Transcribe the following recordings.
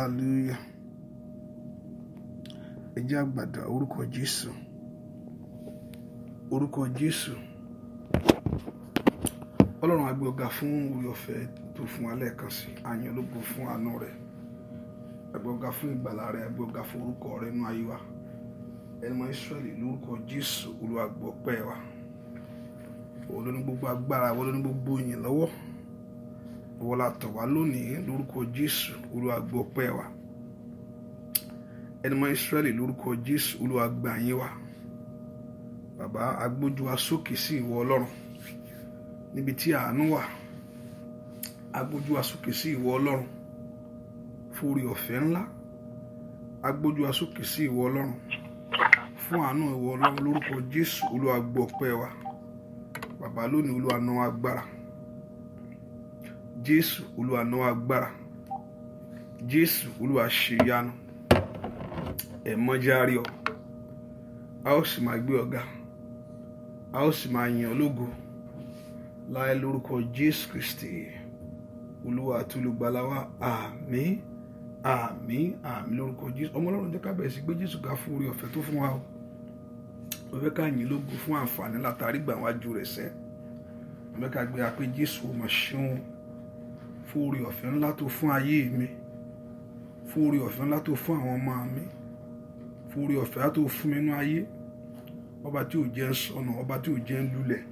Hallelujah. Ẹ jẹ́ á gbàdúrà orúkọ Jésù. Orúkọ Jésù. Ọlọ́run a gbé ọ̀gá fún oore ọ̀fẹ́ tó fún wa lẹ́ẹ̀kan sí. A yìn ológo fún àánú rẹ̀. A gbé ọ̀gá fún ìgbàlà rẹ̀. A gbé ọ̀gá fún orúkọ rẹ̀ nínú ayé wa. Ẹni mọ́ Ísírẹ́lì lórúkọ Jésù, Olúwa gbọ́ ọpẹ́ wa. Ìwọ ló ní gbogbo agbára, ìwọ ló ní gbogbo ìyìn lọ́wọ́. Ìwọ la tọ̀ wá lónìí lórúkọ Jésù, Olúwa gbọ́ ọpẹ́ wa. Ẹni mọ́ Ísírẹ́lì lórúkọ Jésù, Olúwa gbà yín wa. Bàbá, agbójú wa sókè sí ìwọ Ọlọ́run. Níbi tí àánú wà, agbójú wa sókè sí ìwọ Ọlọ́run. Fún oore ọ̀fẹ́ ńlá, agbójú wa sókè sí ìwọ Ọlọ́run. Fún àánú ìwọ Ọlọ́run lórúkọ Jésù, Olúwa gbọ́ ọpẹ́ wa. Bàbá lónìí, Olúwa ná agbára. Jésù, Olúwa ná agbára. Jésù, Olúwa ṣe ìyanu. Ẹ̀mọ́járí ọ. A ó sì máa gbé ọ̀gá. A ó sì máa yìn ọ́ lógo. Láì lórúkọ Jésù Kristi, Olúwa àti olùgbàlà wa. Àmín, àmín, àmín lórúkọ Jésù. Ọmọ Ọlọ́run, jẹ́ ká bẹ̀rẹ̀ sí gbé Jésù ga fún oore ọ̀fẹ́ tó fún wa o. Mo fẹ́ ká yìn lógo fún àǹfààní látàrí gbà wájú rẹ̀ sẹ́. Mo fẹ́ ká gbé apé Jésù ó mà ṣeun fún oore ọ̀fẹ́ ńlá tó fún ayé mi, fún oore ọ̀fẹ́ ńlá tó fún àwọn ọmọ mi, fún oore ọ̀fẹ́ tó fún mi nínú ayé. Ọba tí ò jẹ́ ń sọnù, ọba tí ò jẹ́ ń lulẹ̀.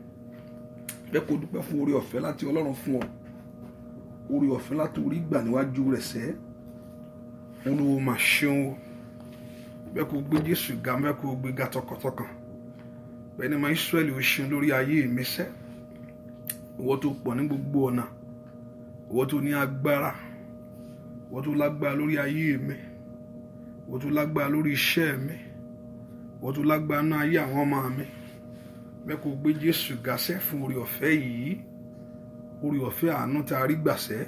Bẹ́ẹ̀ kó dúpẹ́ fún oore ọ̀fẹ́ láti Ọlọ́run fún ọ. Oore ọ̀fẹ́ láti orí gbà níwájú rẹ̀ sẹ́. Olúwa mà ṣeun o. Bẹ́ẹ̀ kó gbé Jésù ga, bẹ́ẹ̀ kó gbé ga tọkàntọkàn. Bẹ́ẹ̀ ni ma Ísírẹ́lì ó ṣeun lórí ayé mi sẹ́. Ìwọ tó pọ̀ ní gbogbo ọ̀nà, ìwọ tó ní agbára, ìwọ tó lágbára lórí ayé mi, ìwọ tó lágbára lórí iṣẹ́ mi, ìwọ tó lágbára ní ayé àwọn ọmọ mi. Bẹ́ẹ̀ kó gbé Jésù ga sẹ́ fún oore ọ̀fẹ́ yìí, oore ọ̀fẹ́ àánú tí a rí gbà sẹ́,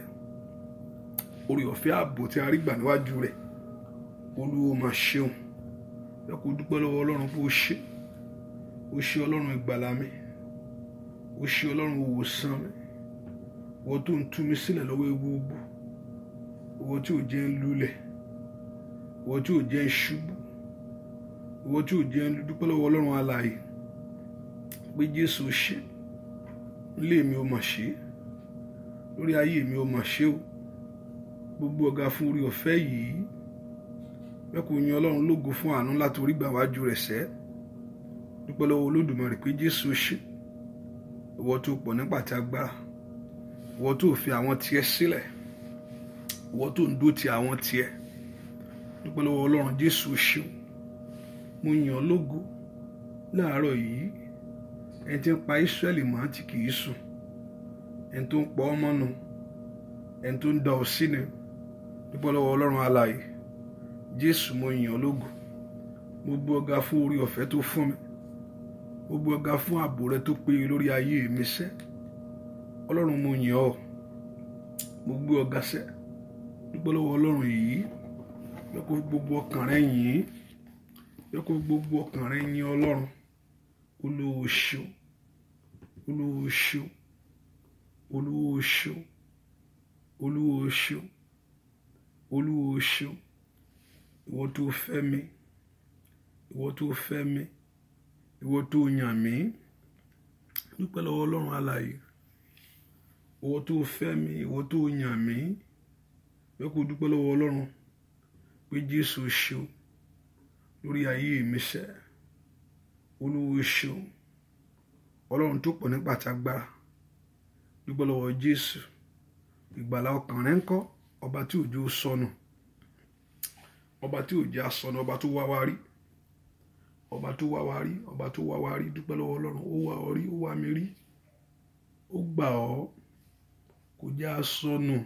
oore ọ̀fẹ́ ààbò tí a rí gbà níwájú rẹ̀. Olúwa mà ṣeun. Bẹ́ẹ̀ kó dúpẹ́ lọ́wọ́ Ọlọ́run pé ó ṣe. Ó ṣe Ọlọ́run ìgbàlà mi. Ó ṣe Ọlọ́run òwòsàn mi. Ìwọ tó ń tú mi sílẹ̀ lọ́wọ́ ewu gbogbo. Ìwọ tí ò jẹ́ ń lulẹ̀. Ìwọ tí ò jẹ́ ń ṣubú. Ìwọ tí ò jẹ́ ń dúpẹ́ lọ́wọ́ Ọlọ́run alààyè. Pé Jésù ṣe. Ilé mi ò mà ṣe. Lórí ayé mi ò mà ṣe o. Gbogbo ọ̀gá fún oore ọ̀fẹ́ yìí. Bẹ́ẹ̀ kò yin Ọlọ́run lógo fún àánú láti orí gbà wájú rẹ̀ sẹ́. Dúpẹ́ lọ́wọ́ Olódùmarè pé Jésù ṣe. Ìwọ tó pọ̀ nípa ti agbára. Ìwọ tó fi àwọn tiẹ̀ sílẹ̀. Ìwọ tó ń dó ti àwọn tiẹ̀. Dúpẹ́ lọ́wọ́ Ọlọ́run, Jésù ṣe. Mo yìn ọ́ lógo láàárọ̀ yìí. Ẹni tí ń pa Ísírẹ́lì mọ́ tí kì í sùn. Ẹni tó ń pa ọ́ mọ́nu. Ẹni tó ń da ọ sí ni. Dúpẹ́ lọ́wọ́ Ọlọ́run alààyè. Jésù, mo yìn ọ́ lógo. Mo gbé ọ̀gá fún oore ọ̀fẹ́ tó fún mi. Mo gbé ọ̀gá fún ààbò rẹ tó péye lórí ayé mi sẹ́. Ọlọ́run, mo yìn ọ́. Mo gbé ọ̀gá sẹ́. Dúpẹ́ lọ́wọ́ Ọlọ́run yìí. Bẹ́ẹ̀ kó gbogbo ọkàn rẹ yìn. Bẹ́ẹ̀ kó gbogbo ọkàn rẹ yìn Ọlọ́run. Olúwa ṣeun. Olúwa ṣeun. Olúwa ṣeun. Olúwa ṣeun. Olúwa ṣeun. Ìwọ tó fẹ́ mi. Ìwọ tó fẹ́ mi. Ìwọ tó yàn mí. Dúpẹ́ lọ́wọ́ Ọlọ́run alààyè. Ìwọ tó fẹ́ mi, ìwọ tó yàn mí. Bẹ́ẹ̀ kó dúpẹ́ lọ́wọ́ Ọlọ́run pé Jésù ṣeun lórí ayé mi sẹ́. Olúwa ṣeun. Ọlọ́run tó pọ̀ nípa ti agbára. Dúpẹ́ lọ́wọ́ Jésù. Ìgbàlà ọkàn rẹ ńkọ́, ọba tí òjò sọnù. Ọba tí òjò asọnù, ọba tó wá wa rí. Ọba tó wá wa rí, ọba tó wá wa rí. Dúpẹ́ lọ́wọ́ Ọlọ́run. Ó wá ọ rí, ó wá mi rí. Ó gbà ọ́. Kò jẹ́ asọnù.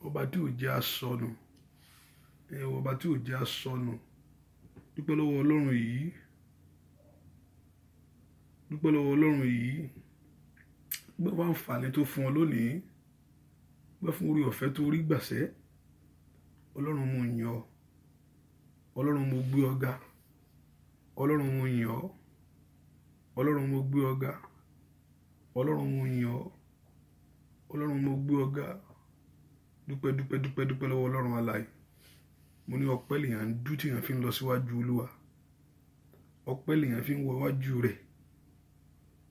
Ọba tí ò jẹ́ asọnù. Ọba tí ò jẹ́ asọnù. Dúpẹ́ lọ́wọ́ Ọlọ́run yìí. Dúpẹ́ lọ́wọ́ Ọlọ́run yìí. Dúpẹ́ fún àǹfààní tó fún ọ lónìí. Dúpẹ́ fún oore ọ̀fẹ́ tó rí gbàṣẹ́. Ọlọ́run, mo yìn ọ́. Ọlọ́run, mo gbé ọ ga. Ọlọ́run, mo yìn ọ́. Ọlọ́run, mo gbé ọ ga. Ọlọ́run, mo yìn ọ́. Ọlọ́run, mo gbé ọ ga. Dúpẹ́, dúpẹ́, dúpẹ́, dúpẹ́ lọ́wọ́ Ọlọ́run alààyè. Mo ní ọpẹ́ lèèyàn ń dú tí èèyàn fi ń lọ síwájú Olúwa. Ọpẹ́ lèèyàn fi ń wọ iwájú rẹ̀.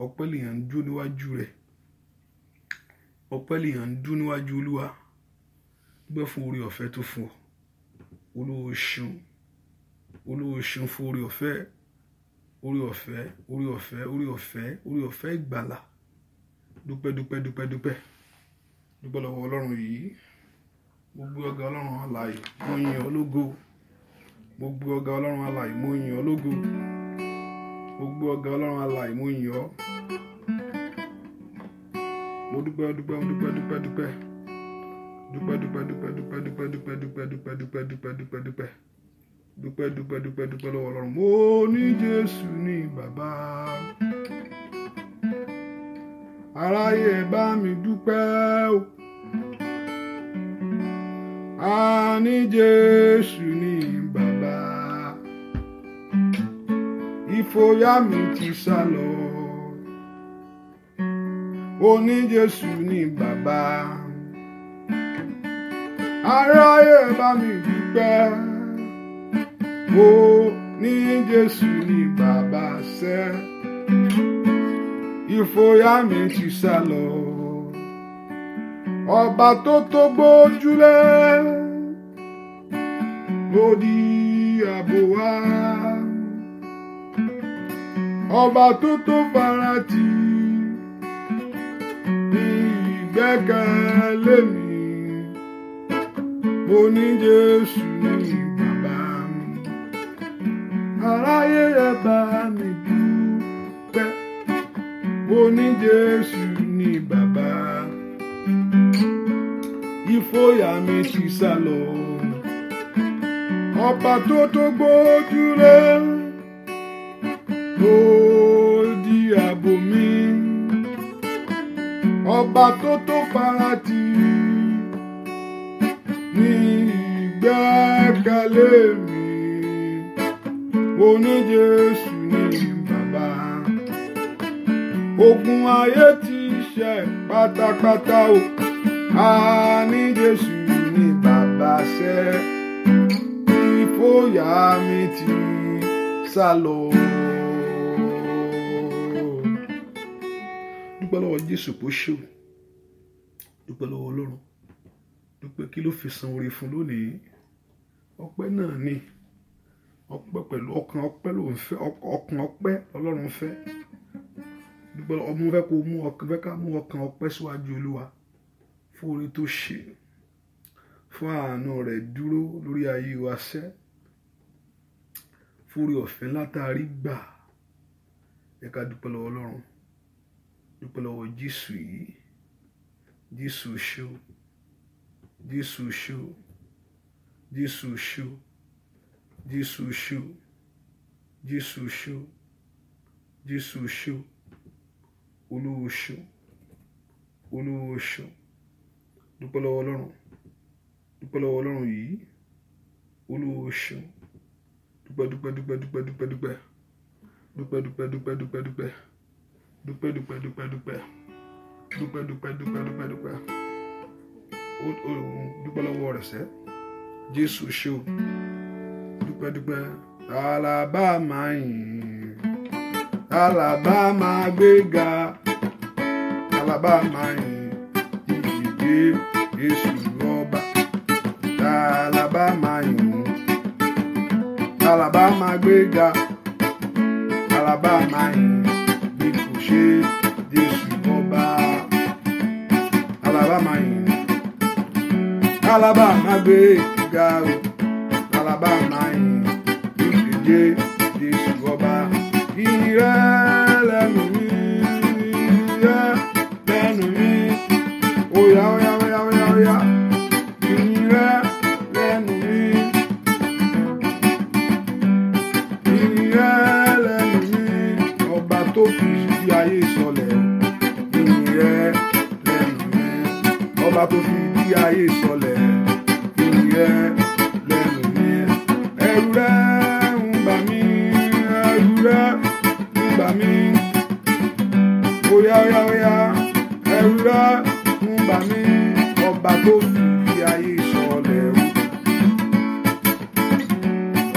Ọpẹ́ lèèyàn ń dú níwájú rẹ̀. Ọpẹ́ lèèyàn ń dú níwájú Olúwa. Dúpẹ́ fún oore ọ̀fẹ́ tó fún ọ. Olúwa ṣeun. Olúwa ṣeun fún oore ọ̀fẹ́. Oore ọ̀fẹ́, oore ọ̀fẹ́, oore ọ̀fẹ́, oore ọ̀fẹ́ ìgbàlà. Dúpẹ́, dúpẹ́, dúpẹ́, dúpẹ́. Dúpẹ́ lọ́wọ́ Ọlọ́run yìí. Mo gbé ọ̀gá Ọlọ́run alààyè, mo yìn ọ́ lógo. Mo gbé ọ̀gá Ọlọ́run alààyè, mo yìn ọ́ lógo. Mo gbé ọ̀gá Ọlọ́run alààyè, mo yìn ọ́. Mo dúpẹ́, dúpẹ́, dúpẹ́, dúpẹ́, dúpẹ́. Dúpẹ́, dúpẹ́, dúpẹ́, dúpẹ́, dúpẹ́, dúpẹ́, dúpẹ́, dúpẹ́, dúpẹ́, dúpẹ́, dúpẹ́, dúpẹ́. Dúpẹ́, dúpẹ́, dúpẹ́, dúpẹ́ lọ́wọ́ Ọlọ́run. Mo ní Jésù ní bàbá. Aráyé ẹ bá mi dúpẹ́ o. A ní Jésù ní bàbá. Ìfòyà mi ti sá lọ. Ó ní Jésù ní bàbá. Aráyé ẹ bá mi dúpẹ́. Ó ní Jésù ní bàbá sẹ́. Ìfòyà mi ti sá lọ. Ọba tó tó gbójúlé lódì ààbò wa. Ọba tó tó farati ní ìgbẹ́kẹ̀lé mi. Mo ní Jésù ní bàbá. Aráyé ẹ bá mi dúpẹ́. Mo ní Jésù ní bàbá. Ìfòyà mi ti sá lọ. Ọba tó tó gbójúlé lódì ààbò mi. Ọba tó tó farati ní ìgbẹ́kẹ̀lé mi. Mo ní Jésù ní bàbá. Ogun ayé ti ṣẹ́ pátápátá o. A ní Jésù ní bàbá ṣẹ́. Ìfòyà mi ti sá lọ. Dúpẹ́ lọ́wọ́ Jésù kó ṣe o. Dúpẹ́ lọ́wọ́ Ọlọ́run. Dúpẹ́ kí ló fi san oore fún lónìí. Ọpẹ́ náà ni. Ọpẹ́ pẹ̀lú ọkàn ọpẹ́ ló ń fẹ́. Ọkàn ọpẹ́ Ọlọ́run fẹ́. Dúpẹ́ ọmọ fẹ́ kó mú ọkàn fẹ́ ká mú ọkàn ọpẹ́ síwájú Olúwa fún oore tó ṣe, fún àánú rẹ̀ dúró lórí ayé wa sẹ́, fún oore ọ̀fẹ́ látàrí gbà. Ẹ ká dúpẹ́ lọ́wọ́ Ọlọ́run. Dúpẹ́ lọ́wọ́ Jésù yìí. Jésù ṣe o. Jésù ṣe o. Jésù ṣe o. Jésù ṣe o. Jésù ṣe o. Jésù ṣe o. Olúwa ṣe o. Olúwa ṣe o. Dúpẹ́ lọ́wọ́ Ọlọ́run. Dúpẹ́ lọ́wọ́ Ọlọ́run yìí. Olúwa ṣe o. Dúpẹ́, dúpẹ́, dúpẹ́, dúpẹ́, dúpẹ́, dúpẹ́. Dúpẹ́, dúpẹ́, dúpẹ́, dúpẹ́, dúpẹ́. Dúpẹ́, dúpẹ́, dúpẹ́, dúpẹ́. Dúpẹ́, dúpẹ́, dúpẹ́, dúpẹ́, dúpẹ́. Dúpẹ́ lọ́wọ́ rẹ̀ sẹ́. Jésù ṣe o. Dúpẹ́, dúpẹ́. Alaba máa yìn. Alaba máa gbéga. Alaba máa yìn. Ìdíje Jésù ọba. Alaba máa yìn. Alaba máa gbéga. Alaba máa yìn. Bí kò ṣe Jésù ọba. Alaba máa yìn. Alaba máa gbéga o. Alaba máa yìn. Ìdíje Jésù ọba. Ìrẹ́ lẹ́nu mi. Ìrẹ́ lẹ́nu mi. Oya, oya, oya, oya, oya. Ìrẹ́ lẹ́nu mi. Ìrẹ́ lẹ́nu mi. Ọba tó fi ìdí ayé sọlẹ̀. Ìrẹ́ lẹ́nu mi. Ọba tó fi ìdí ayé sọlẹ̀. Ìrẹ́ lẹ́nu mi. Ẹ̀rù rẹ̀ ń bà mí. Ẹ̀rù rẹ̀ ń bà mí. Oya, oya, oya. Ẹ̀rù rẹ̀ ń bà mí. Ọba tó fi ìdí ayé sọlẹ̀ o.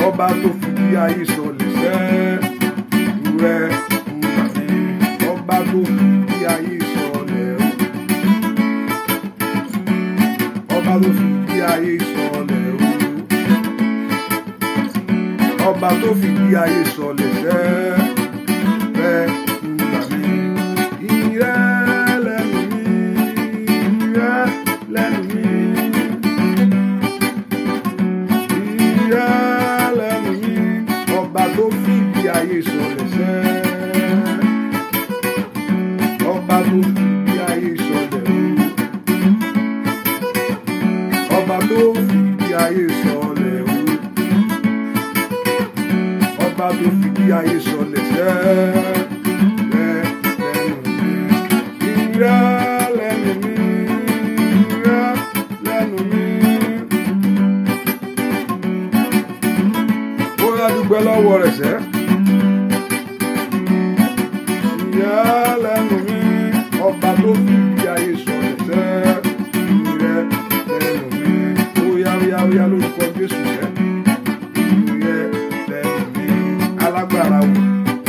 Ọba tó fi bí ayé sọlẹ̀ sẹ́ rẹ̀ ń bà mí. Ọba tó fi bí ayé sọlẹ̀ o. Ọba tó fi bí ayé sọlẹ̀ o. Ọba tó fi bí ayé sọlẹ̀ sẹ́ rẹ̀ ń bà mí. Ìrẹ́ lẹ́nu mi, ìrẹ́ lẹ́nu mi. Ìrẹ́ lẹ́nu mi. Ọba tó fi bí ayé sọlẹ̀ sẹ́. Ọba tó fi bí ayé sọlẹ̀ o. Ọba tó fi bí ayé sọlẹ̀ o. Ọba tó fi bí ayé sọlẹ̀ sẹ́. Rẹ̀ lẹ́nu mi. Ìrẹ́ lẹ́nu mi. Ìrẹ́ lẹ́nu mi. Ó yá dúpẹ́ lọ́wọ́ rẹ̀ sẹ́. Ìrẹ́ lẹ́nu mi. Ọba tó fi bí ayé sọlẹ̀ sẹ́. Ìrẹ́ lẹ́nu mi. Ó yá ó yá ó yá lórúkọ Jésù sẹ́. Ìrẹ́ lẹ́nu mi. Alágbára o,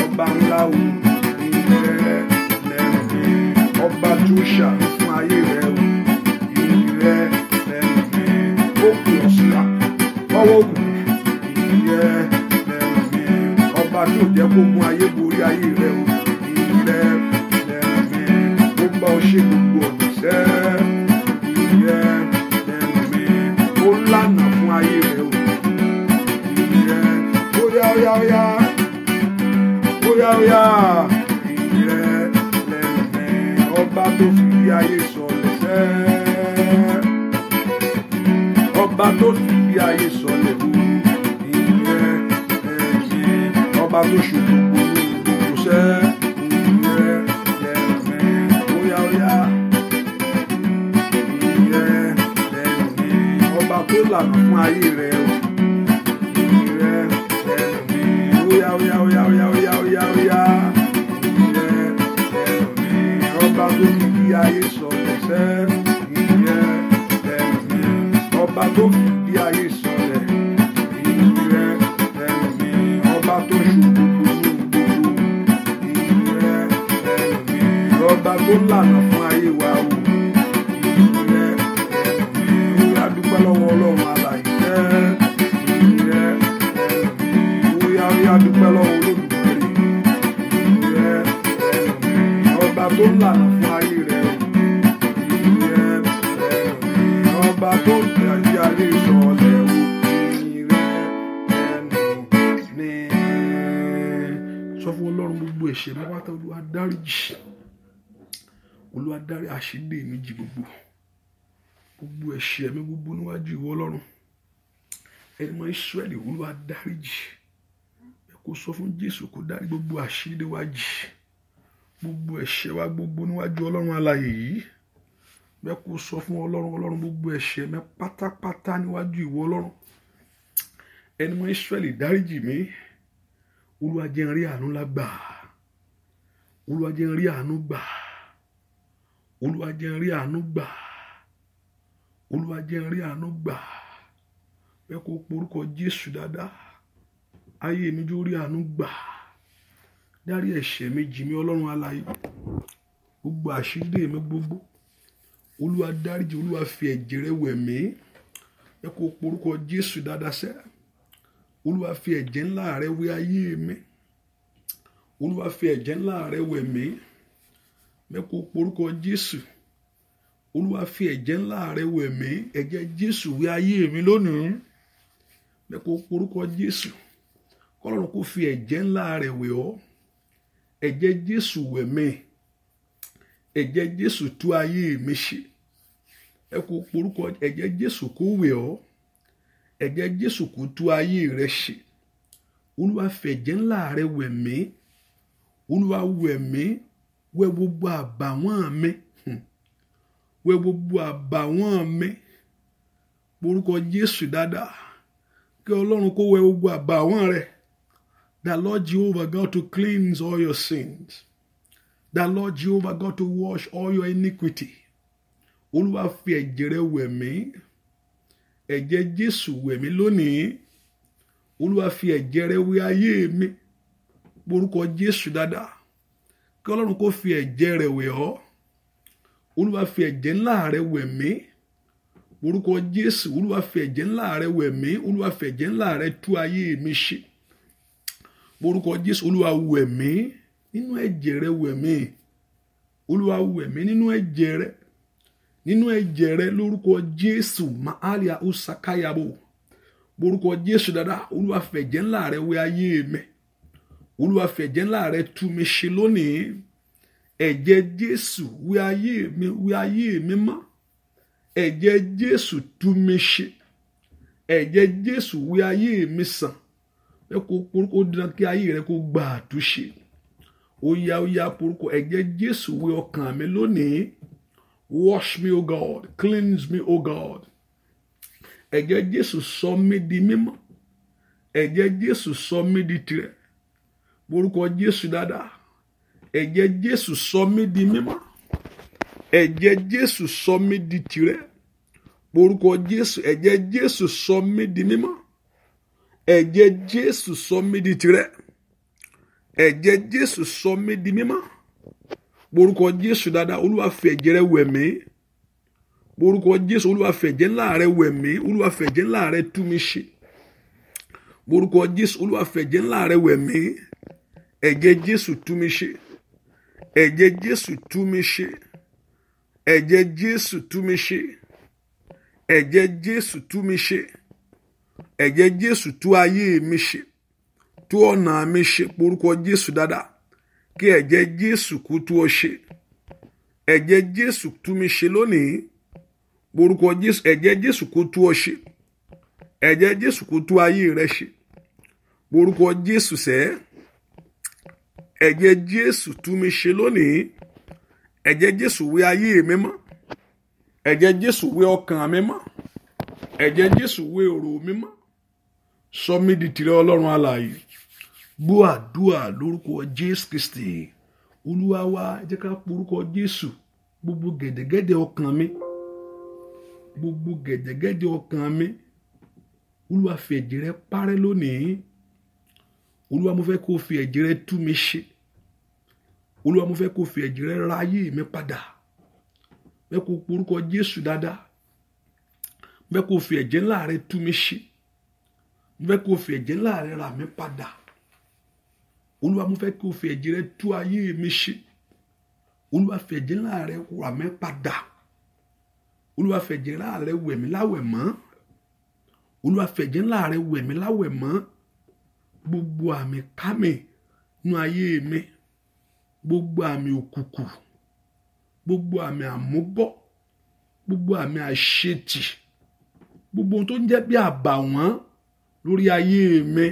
ọba ńlá o. Ìrẹ́ lẹ́nu mi. Ọba tó ṣàánú fún ayé rẹ o. Ìrẹ́ lẹ́nu mi. Ó kù ọ́ síra lọ́wọ́ òkùnkùn. Ìrẹ́ lẹ́nu mi. Ọba tó jẹ́ kó mú ayé borí ayé rẹ o. Ìrẹ́ lẹ́nu mi. Ó ń bá ọ ṣe gbogbo ọ̀nà sẹ́. Ìrẹ́ lẹ́nu mi. Ó lànà fún ayé rẹ o. Ìrẹ́ ó yá ó yá ó yá. Ó yá ó yá. Ìrẹ́ lẹ́nu mi. Ọba tó fi bí ayé sọlẹ̀ sẹ́. Ọba tó fi bí ayé sọlẹ̀ o. Ìrẹ́ lẹ́nu mi. Ọba tó ṣe gbogbo ní gbogbo sẹ́. Ìrẹ́ lẹ́nu mi. Ó yá ó yá. Ìrẹ́ lẹ́nu mi. Ọba tó lànà fún ayé rẹ o. Ìrẹ́ lẹ́nu mi. Ó yá ó yá ó yá ó yá ó yá ó yá ó yá. Ìrẹ́ lẹ́nu mi. Ọba tó fi bí ayé sọlẹ̀ sẹ́. Ìrẹ́ lẹ́nu mi. Ọba tó fi bí ayé sọlẹ̀. Ìrẹ́ lẹ́nu mi. Ọba tó ṣe gbogbo ní gbogbo. Ìrẹ́ lẹ́nu mi. Ọba tó lànà fún ayé wa o. Ìrẹ́ lẹ́nu mi. Ó yá dúpẹ́ lọ́wọ́ Ọlọ́run alààyè sẹ́. Ìrẹ́ lẹ́nu mi. Ó yá ó yá dúpẹ́ lọ́wọ́ Olódùmarè. Ìrẹ́ lẹ́nu mi. Ọba tó lànà fún ayé rẹ o. Ìrẹ́ lẹ́nu mi. Ọba tó fi ayé sọlẹ̀ o. Ìrẹ́ lẹ́nu mi. Sọ fún Ọlọ́run gbogbo ẹ̀ṣẹ̀ mi pátá, Olúwa dáríjì. Olúwa dárí àṣídè mi jì gbogbo. Gbogbo ẹ̀ṣẹ̀ mi gbogbo níwájú ìwọ Ọlọ́run. Ẹni mọ́ Ísírẹ́lì, Olúwa dáríjì. Ẹ kó sọ fún Jésù kó dárí gbogbo àṣídè wa jì. Gbogbo ẹ̀ṣẹ̀ wa gbogbo níwájú Ọlọ́run alààyè yìí. Ẹ kó sọ fún Ọlọ́run, Ọlọ́run gbogbo ẹ̀ṣẹ̀ mi pátápátá níwájú ìwọ Ọlọ́run. Ẹni mọ́ Ísírẹ́lì dáríjì mi. Olúwa jẹ́ n rí àánú ńlá gbà. Olúwa jẹ́ n rí àánú gbà. Olúwa jẹ́ n rí àánú gbà. Olúwa jẹ́ n rí àánú gbà. Ẹ kó porúkọ Jésù dáadáa. Ayé mi jó rí àánú gbà. Dárí ẹ̀ṣẹ̀ mi jì mí Ọlọ́run alààyè. Gbogbo àṣírí mi gbogbo. Olúwa dáríjì, Olúwa fi ẹ̀jẹ̀ rẹ̀ wẹ̀ mí. Ẹ kó porúkọ Jésù dáadáa sẹ́. Olúwa fi ẹ̀jẹ̀ ńlá rẹ̀ wẹ̀ ayé mi. Olúwa fi ẹ̀jẹ̀ ńlá rẹ̀ wẹ̀ mí. Ẹ kó porúkọ Jésù. Olúwa fi ẹ̀jẹ̀ ńlá rẹ̀ wẹ̀ mí. Ẹ̀jẹ̀ Jésù wẹ̀ ayé mi lónìí. Ẹ kó porúkọ Jésù. Kọ́lọ́run kó fi ẹ̀jẹ̀ ńlá rẹ̀ wẹ̀ ọ́. Ẹ̀jẹ̀ Jésù wẹ̀ mí. Ẹ̀jẹ̀ Jésù tú ayé mi ṣe. Ẹ kó porúkọ ẹ̀jẹ̀ Jésù kó wẹ̀ ọ́. Ẹ̀jẹ̀ Jésù kó tú ayé rẹ ṣe. Olúwa fi ẹ̀jẹ̀ ńlá rẹ̀ wẹ̀ mí. Olúwa wẹ̀ mí. Wẹ̀ gbogbo àbàwọ́n mi. Wẹ̀ gbogbo àbàwọ́n mi. Porúkọ Jésù dáadáa. Kí Ọlọ́run kó wẹ̀ gbogbo àbàwọ́n rẹ. The Lord Jehovah God to cleanse all your sins. The Lord Jehovah God to wash all your iniquity. Olúwa fi ẹ̀jẹ̀ rẹ̀ wẹ̀ mí. Ẹ̀jẹ̀ Jésù wẹ̀ mí lónìí. Olúwa fi ẹ̀jẹ̀ rẹ̀ wẹ ayé mi. Orúkọ Jésù dáadáa. Kí Ọlọ́run kó fi ẹ̀jẹ̀ rẹ̀ wẹ̀ ọ́. Olúwa fi ẹ̀jẹ̀ ńlá rẹ̀ wẹ̀ mí. Orúkọ Jésù. Olúwa fi ẹ̀jẹ̀ ńlá rẹ̀ wẹ̀ mí. Olúwa fi ẹ̀jẹ̀ ńlá rẹ̀ tú ayé mi ṣe. Orúkọ Jésù. Olúwa wẹ̀ mí nínú ẹ̀jẹ̀ rẹ̀ wẹ̀ mí. Olúwa wẹ̀ mí nínú ẹ̀jẹ̀ rẹ̀. Nínú ẹ̀jẹ̀ rẹ̀ lórúkọ Jésù. Màálíà usakayabo. Orúkọ Jésù dáadáa. Olúwa fi ẹ̀jẹ̀ ńlá rẹ̀ wẹ̀ ayé mi. Olúwa fi ẹ̀jẹ̀ ńlá rẹ̀ tú mi ṣe lónìí. Ẹ̀jẹ̀ Jésù wẹ̀ ayé mi, wẹ̀ ayé mi mọ́. Ẹ̀jẹ̀ Jésù tú mi ṣe. Ẹ̀jẹ̀ Jésù wẹ̀ ayé mi sàn. Ẹ kó porúkọ dídán kí ayé rẹ kó gba àtúnṣe. Ó yá porúkọ ẹ̀jẹ̀ Jésù wẹ̀ ọkàn mi lónìí. Wash me, O God. Cleanse me, O God. Ẹ̀jẹ̀ Jésù sọ mí di mímọ́. Ẹ̀jẹ̀ Jésù sọ mí di tirẹ̀. Orúkọ Jésù dáadáa. Ẹ̀jẹ̀ Jésù sọ mí di mímọ́. Ẹ̀jẹ̀ Jésù sọ mí di tirẹ̀. Orúkọ Jésù. Ẹ̀jẹ̀ Jésù sọ mí di mímọ́. Ẹ̀jẹ̀ Jésù sọ mí di tirẹ̀. Ẹ̀jẹ̀ Jésù sọ mí di mímọ́. Orúkọ Jésù dáadáa. Olúwa fi ẹ̀jẹ̀ rẹ̀ wẹ̀ mí. Orúkọ Jésù. Olúwa fi ẹ̀jẹ̀ ńlá rẹ̀ wẹ̀ mí. Olúwa fi ẹ̀jẹ̀ ńlá rẹ̀ tú mi ṣe. Orúkọ Jésù. Olúwa fi ẹ̀jẹ̀ ńlá rẹ̀ wẹ̀ mí. Ẹ̀jẹ̀ Jésù tú mi ṣe. Ẹ̀jẹ̀ Jésù tú mi ṣe. Ẹ̀jẹ̀ Jésù tú mi ṣe. Ẹ̀jẹ̀ Jésù tú mi ṣe. Ẹ̀jẹ̀ Jésù tú ayé mi ṣe. Tú ọ̀nà mi ṣe. Orúkọ Jésù dáadáa. Kí ẹ̀jẹ̀ Jésù kó tú ọ ṣe. Ẹ̀jẹ̀ Jésù tú mi ṣe lónìí. Orúkọ Jésù. Ẹ̀jẹ̀ Jésù kó tú ọ ṣe. Ẹ̀jẹ̀ Jésù kó tú ayé rẹ ṣe. Orúkọ Jésù sẹ́. Ẹ̀jẹ̀ Jésù tú mi ṣe lónìí. Ẹ̀jẹ̀ Jésù wẹ̀ ayé mi mọ́. Ẹ̀jẹ̀ Jésù wẹ̀ ọkàn mi mọ́. Ẹ̀jẹ̀ Jésù wẹ̀ èrò mi mọ́. Sọ mí di tìrẹ Ọlọ́run alààyè. Gbọ́ àdúrà lórúkọ Jésù Kristi. Olúwa wa, jẹ́ ká porúkọ Jésù. Gbogbo gẹ̀dẹ̀gẹ̀dẹ̀ ọkàn mi. Gbogbo gẹ̀dẹ̀gẹ̀dẹ̀ ọkàn mi. Olúwa fi ẹ̀jẹ̀ rẹ̀ parẹ́ lónìí. Olúwa mo fẹ́ kó fi ẹ̀jẹ̀ rẹ̀ tú mi ṣe. Olúwa mo fẹ́ kó fi ẹ̀jẹ̀ rẹ̀ ra ayé mi padà. Fẹ́ kó porúkọ Jésù dáadáa. Fẹ́ kó fi ẹ̀jẹ̀ ńlá rẹ̀ tú mi ṣe. Fẹ́ kó fi ẹ̀jẹ̀ ńlá rẹ̀ rà mí padà. Olúwa mo fẹ́ kó fi ẹ̀jẹ̀ rẹ̀ tú ayé mi ṣe. Olúwa fi ẹ̀jẹ̀ ńlá rẹ̀ rà mí padà. Olúwa fi ẹ̀jẹ̀ ńlá rẹ̀ wẹ̀ mí láwẹ̀ mọ́. Olúwa fi ẹ̀jẹ̀ ńlá rẹ̀ wẹ̀ mí láwẹ̀ mọ́. Gbogbo àmì kámi nínú ayé mi. Gbogbo àmì òkùnkùn. Gbogbo àmì àmúbọ́. Gbogbo àmì àṣetì. Gbogbo ohun tó ń jẹ́ bí àbàwọ́n lórí ayé mi.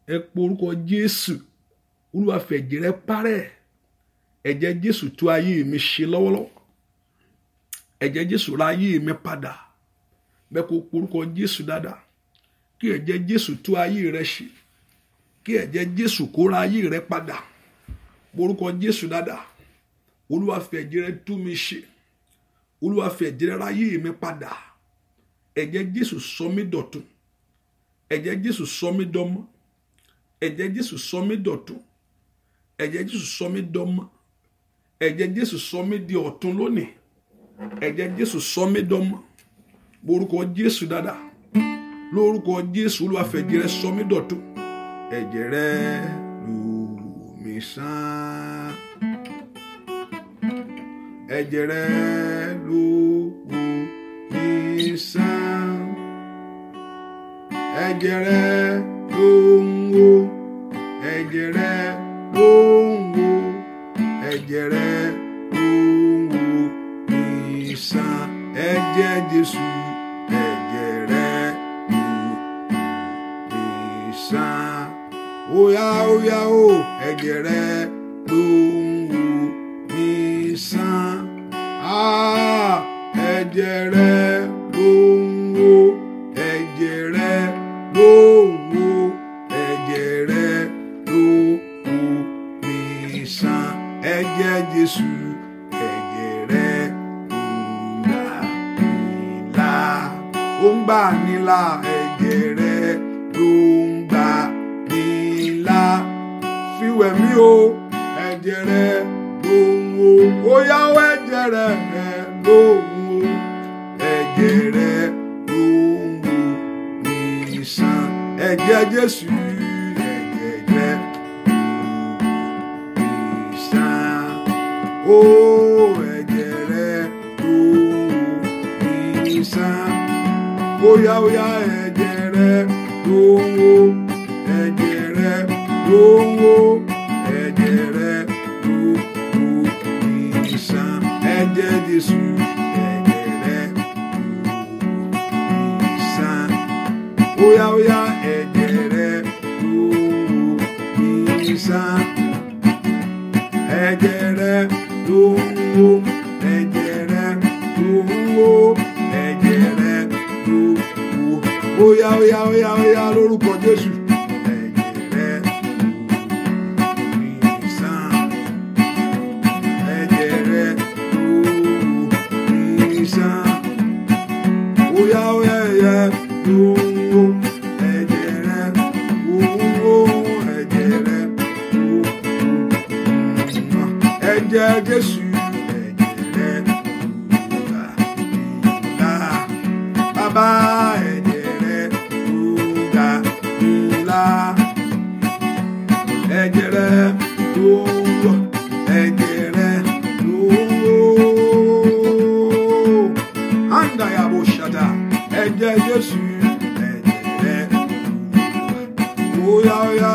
Ẹ pe orúkọ Jésù. Olúwa fi ẹ̀jẹ̀ rẹ̀ parẹ́. Ẹ̀jẹ̀ Jésù tú ayé mi ṣe lọ́wọ́lọ́wọ́. Ẹ̀jẹ̀ Jésù ra ayé mi padà. Bẹ́ẹ̀ kó pe orúkọ Jésù dáadáa. Kí ẹ̀jẹ̀ Jésù tú ayé rẹ ṣe. Kí ẹ̀jẹ̀ Jésù kó ra ayé rẹ padà. Orúkọ Jésù dáadáa. Olúwa fi ẹ̀jẹ̀ rẹ̀ tú mi ṣe. Olúwa fi ẹ̀jẹ̀ rẹ̀ ra ayé mi padà. Ẹ̀jẹ̀ Jésù sọ mí dọ̀tun. Ẹ̀jẹ̀ Jésù sọ mí dọmọ. Ẹ̀jẹ̀ Jésù sọ mí dọ̀tun. Ẹ̀jẹ̀ Jésù sọ mí dọmọ. Ẹ̀jẹ̀ Jésù sọ mí di ọ̀tun lónìí. Ẹ̀jẹ̀ Jésù sọ mí dọmọ. Orúkọ Jésù dáadáa. Lórúkọ Jésù. Olúwa fi ẹ̀jẹ̀ rẹ̀ sọ mí dọ̀tun. Ẹ̀jẹ̀ rẹ̀ lù mí sàn. Ẹ̀jẹ̀ rẹ̀ lù mí sàn. Ẹ̀jẹ̀ rẹ̀ ló ń wò. Ẹ̀jẹ̀ rẹ̀ ló ń wò. Ẹ̀jẹ̀ rẹ̀ ló ń wò mí sàn. Ẹ̀jẹ̀ Jésù. Ẹ̀jẹ̀ rẹ̀ ló mí sàn. Óyá óyá o, ẹ̀jẹ̀ rẹ̀ ló ń wò mí sàn. Ẹ̀jẹ̀ rẹ̀ ló ń wò. Ẹ̀jẹ̀ rẹ̀ ló ń wò. Ẹ̀jẹ̀ rẹ̀ ló ń wò mí sàn. Ẹ̀jẹ̀ Jésù. Ẹ̀jẹ̀ rẹ̀ ló ń gbà ní là. Ó ń gbà ní là. Ẹ̀jẹ̀ rẹ̀ ló ń wẹ̀ mí o, ẹ̀jẹ̀ rẹ̀ ló ń wo. Ó yá o, ẹ̀jẹ̀ rẹ̀ ló ń wo, ẹ̀jẹ̀ rẹ̀ ló ń wo mi sàn. Ẹ̀jẹ̀ Jésù, ẹ̀jẹ̀ rẹ̀ ló ń wo mi sàn. Ó ẹ̀jẹ̀ rẹ̀ ló ń wo mi sàn. Ó yá ó yá, ẹ̀jẹ̀ rẹ̀ ló ń wo, ẹ̀jẹ̀ rẹ̀ ló ń wo, ẹ̀jẹ̀ rẹ̀ ló ń wo mi sàn. Ẹ̀jẹ̀ Jésù, ẹ̀jẹ̀ rẹ̀ ló ń wo mi sàn. Ó yá ó yá, ẹ̀jẹ̀ rẹ̀ ló ń wo mi sàn. Ẹ̀jẹ̀ rẹ̀ ló ń wo, ẹ̀jẹ̀ rẹ̀ ló ń wo, ẹ̀jẹ̀ rẹ̀ ló ń wo. Ó yá ó yá ó yá ó yá lórúkọ Jésù. Ẹ̀jẹ̀ rẹ̀ ló ń wo mi sàn. Ẹ̀jẹ̀ rẹ̀ ló ń wo mi sàn. Ó yá ó yá ẹ̀yẹ ló ń wo, ẹ̀jẹ̀ rẹ̀ ló ń wo, ẹ̀jẹ̀ rẹ̀ ló ń wo. Ẹ̀jẹ̀ Jésù, ẹ̀jẹ̀ rẹ̀ ló gbà mí là. Bàbá, ẹ̀jẹ̀ rẹ̀ ló gbà mí là. Ẹ̀jẹ̀ rẹ̀ ló ń wò, ẹ̀jẹ̀ rẹ̀ ló ń wò. Andayabo shata, ẹ̀jẹ̀ Jésù, ẹ̀jẹ̀ rẹ̀ ló ń wò. Ó yá ó yá,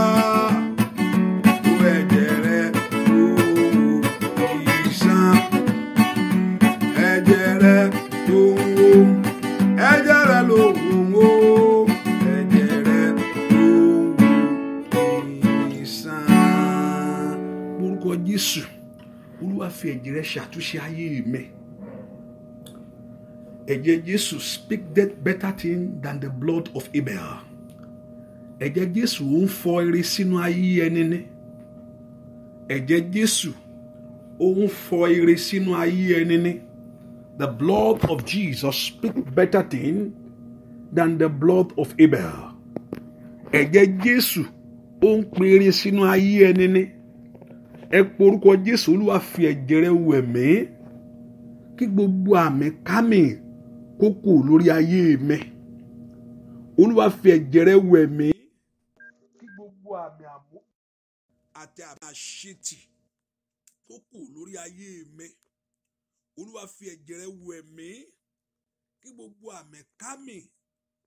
ó ẹ̀jẹ̀ rẹ̀ ló ń wò mí sàn. Ẹ̀jẹ̀ rẹ̀ ló ń wò, ẹ̀jẹ̀ rẹ̀ ló ń wò, ẹ̀jẹ̀ rẹ̀ ló ń wò mí sàn. Orúkọ Jésù, Olúwa fi ẹ̀jẹ̀ rẹ̀ ṣàtúnṣe ayé mi. Ẹ̀jẹ̀ Jésù speak that better thing than the blood of Abel. Ẹ̀jẹ̀ Jésù ó ń fọ ire sínú ayé ẹni ní. Ẹ̀jẹ̀ Jésù ó ń fọ ire sínú ayé ẹni ní. The blood of Jesus speak better thing than the blood of Abel. Ẹ̀jẹ̀ Jésù ó ń pèrè sínú ayé ẹni ní. Ẹ porúkọ Jésù, Olúwa fi ẹ̀jẹ̀ rẹ̀ wẹ̀ mí, kí gbogbo àmì kámì kó kù lórí ayé mi. Olúwa fi ẹ̀jẹ̀ rẹ̀ wẹ̀ mí, kí gbogbo àmì àmú àti àmì àṣetì kó kù lórí ayé mi. Olúwa fi ẹ̀jẹ̀ rẹ̀ wẹ̀ mí, kí gbogbo àmì kámì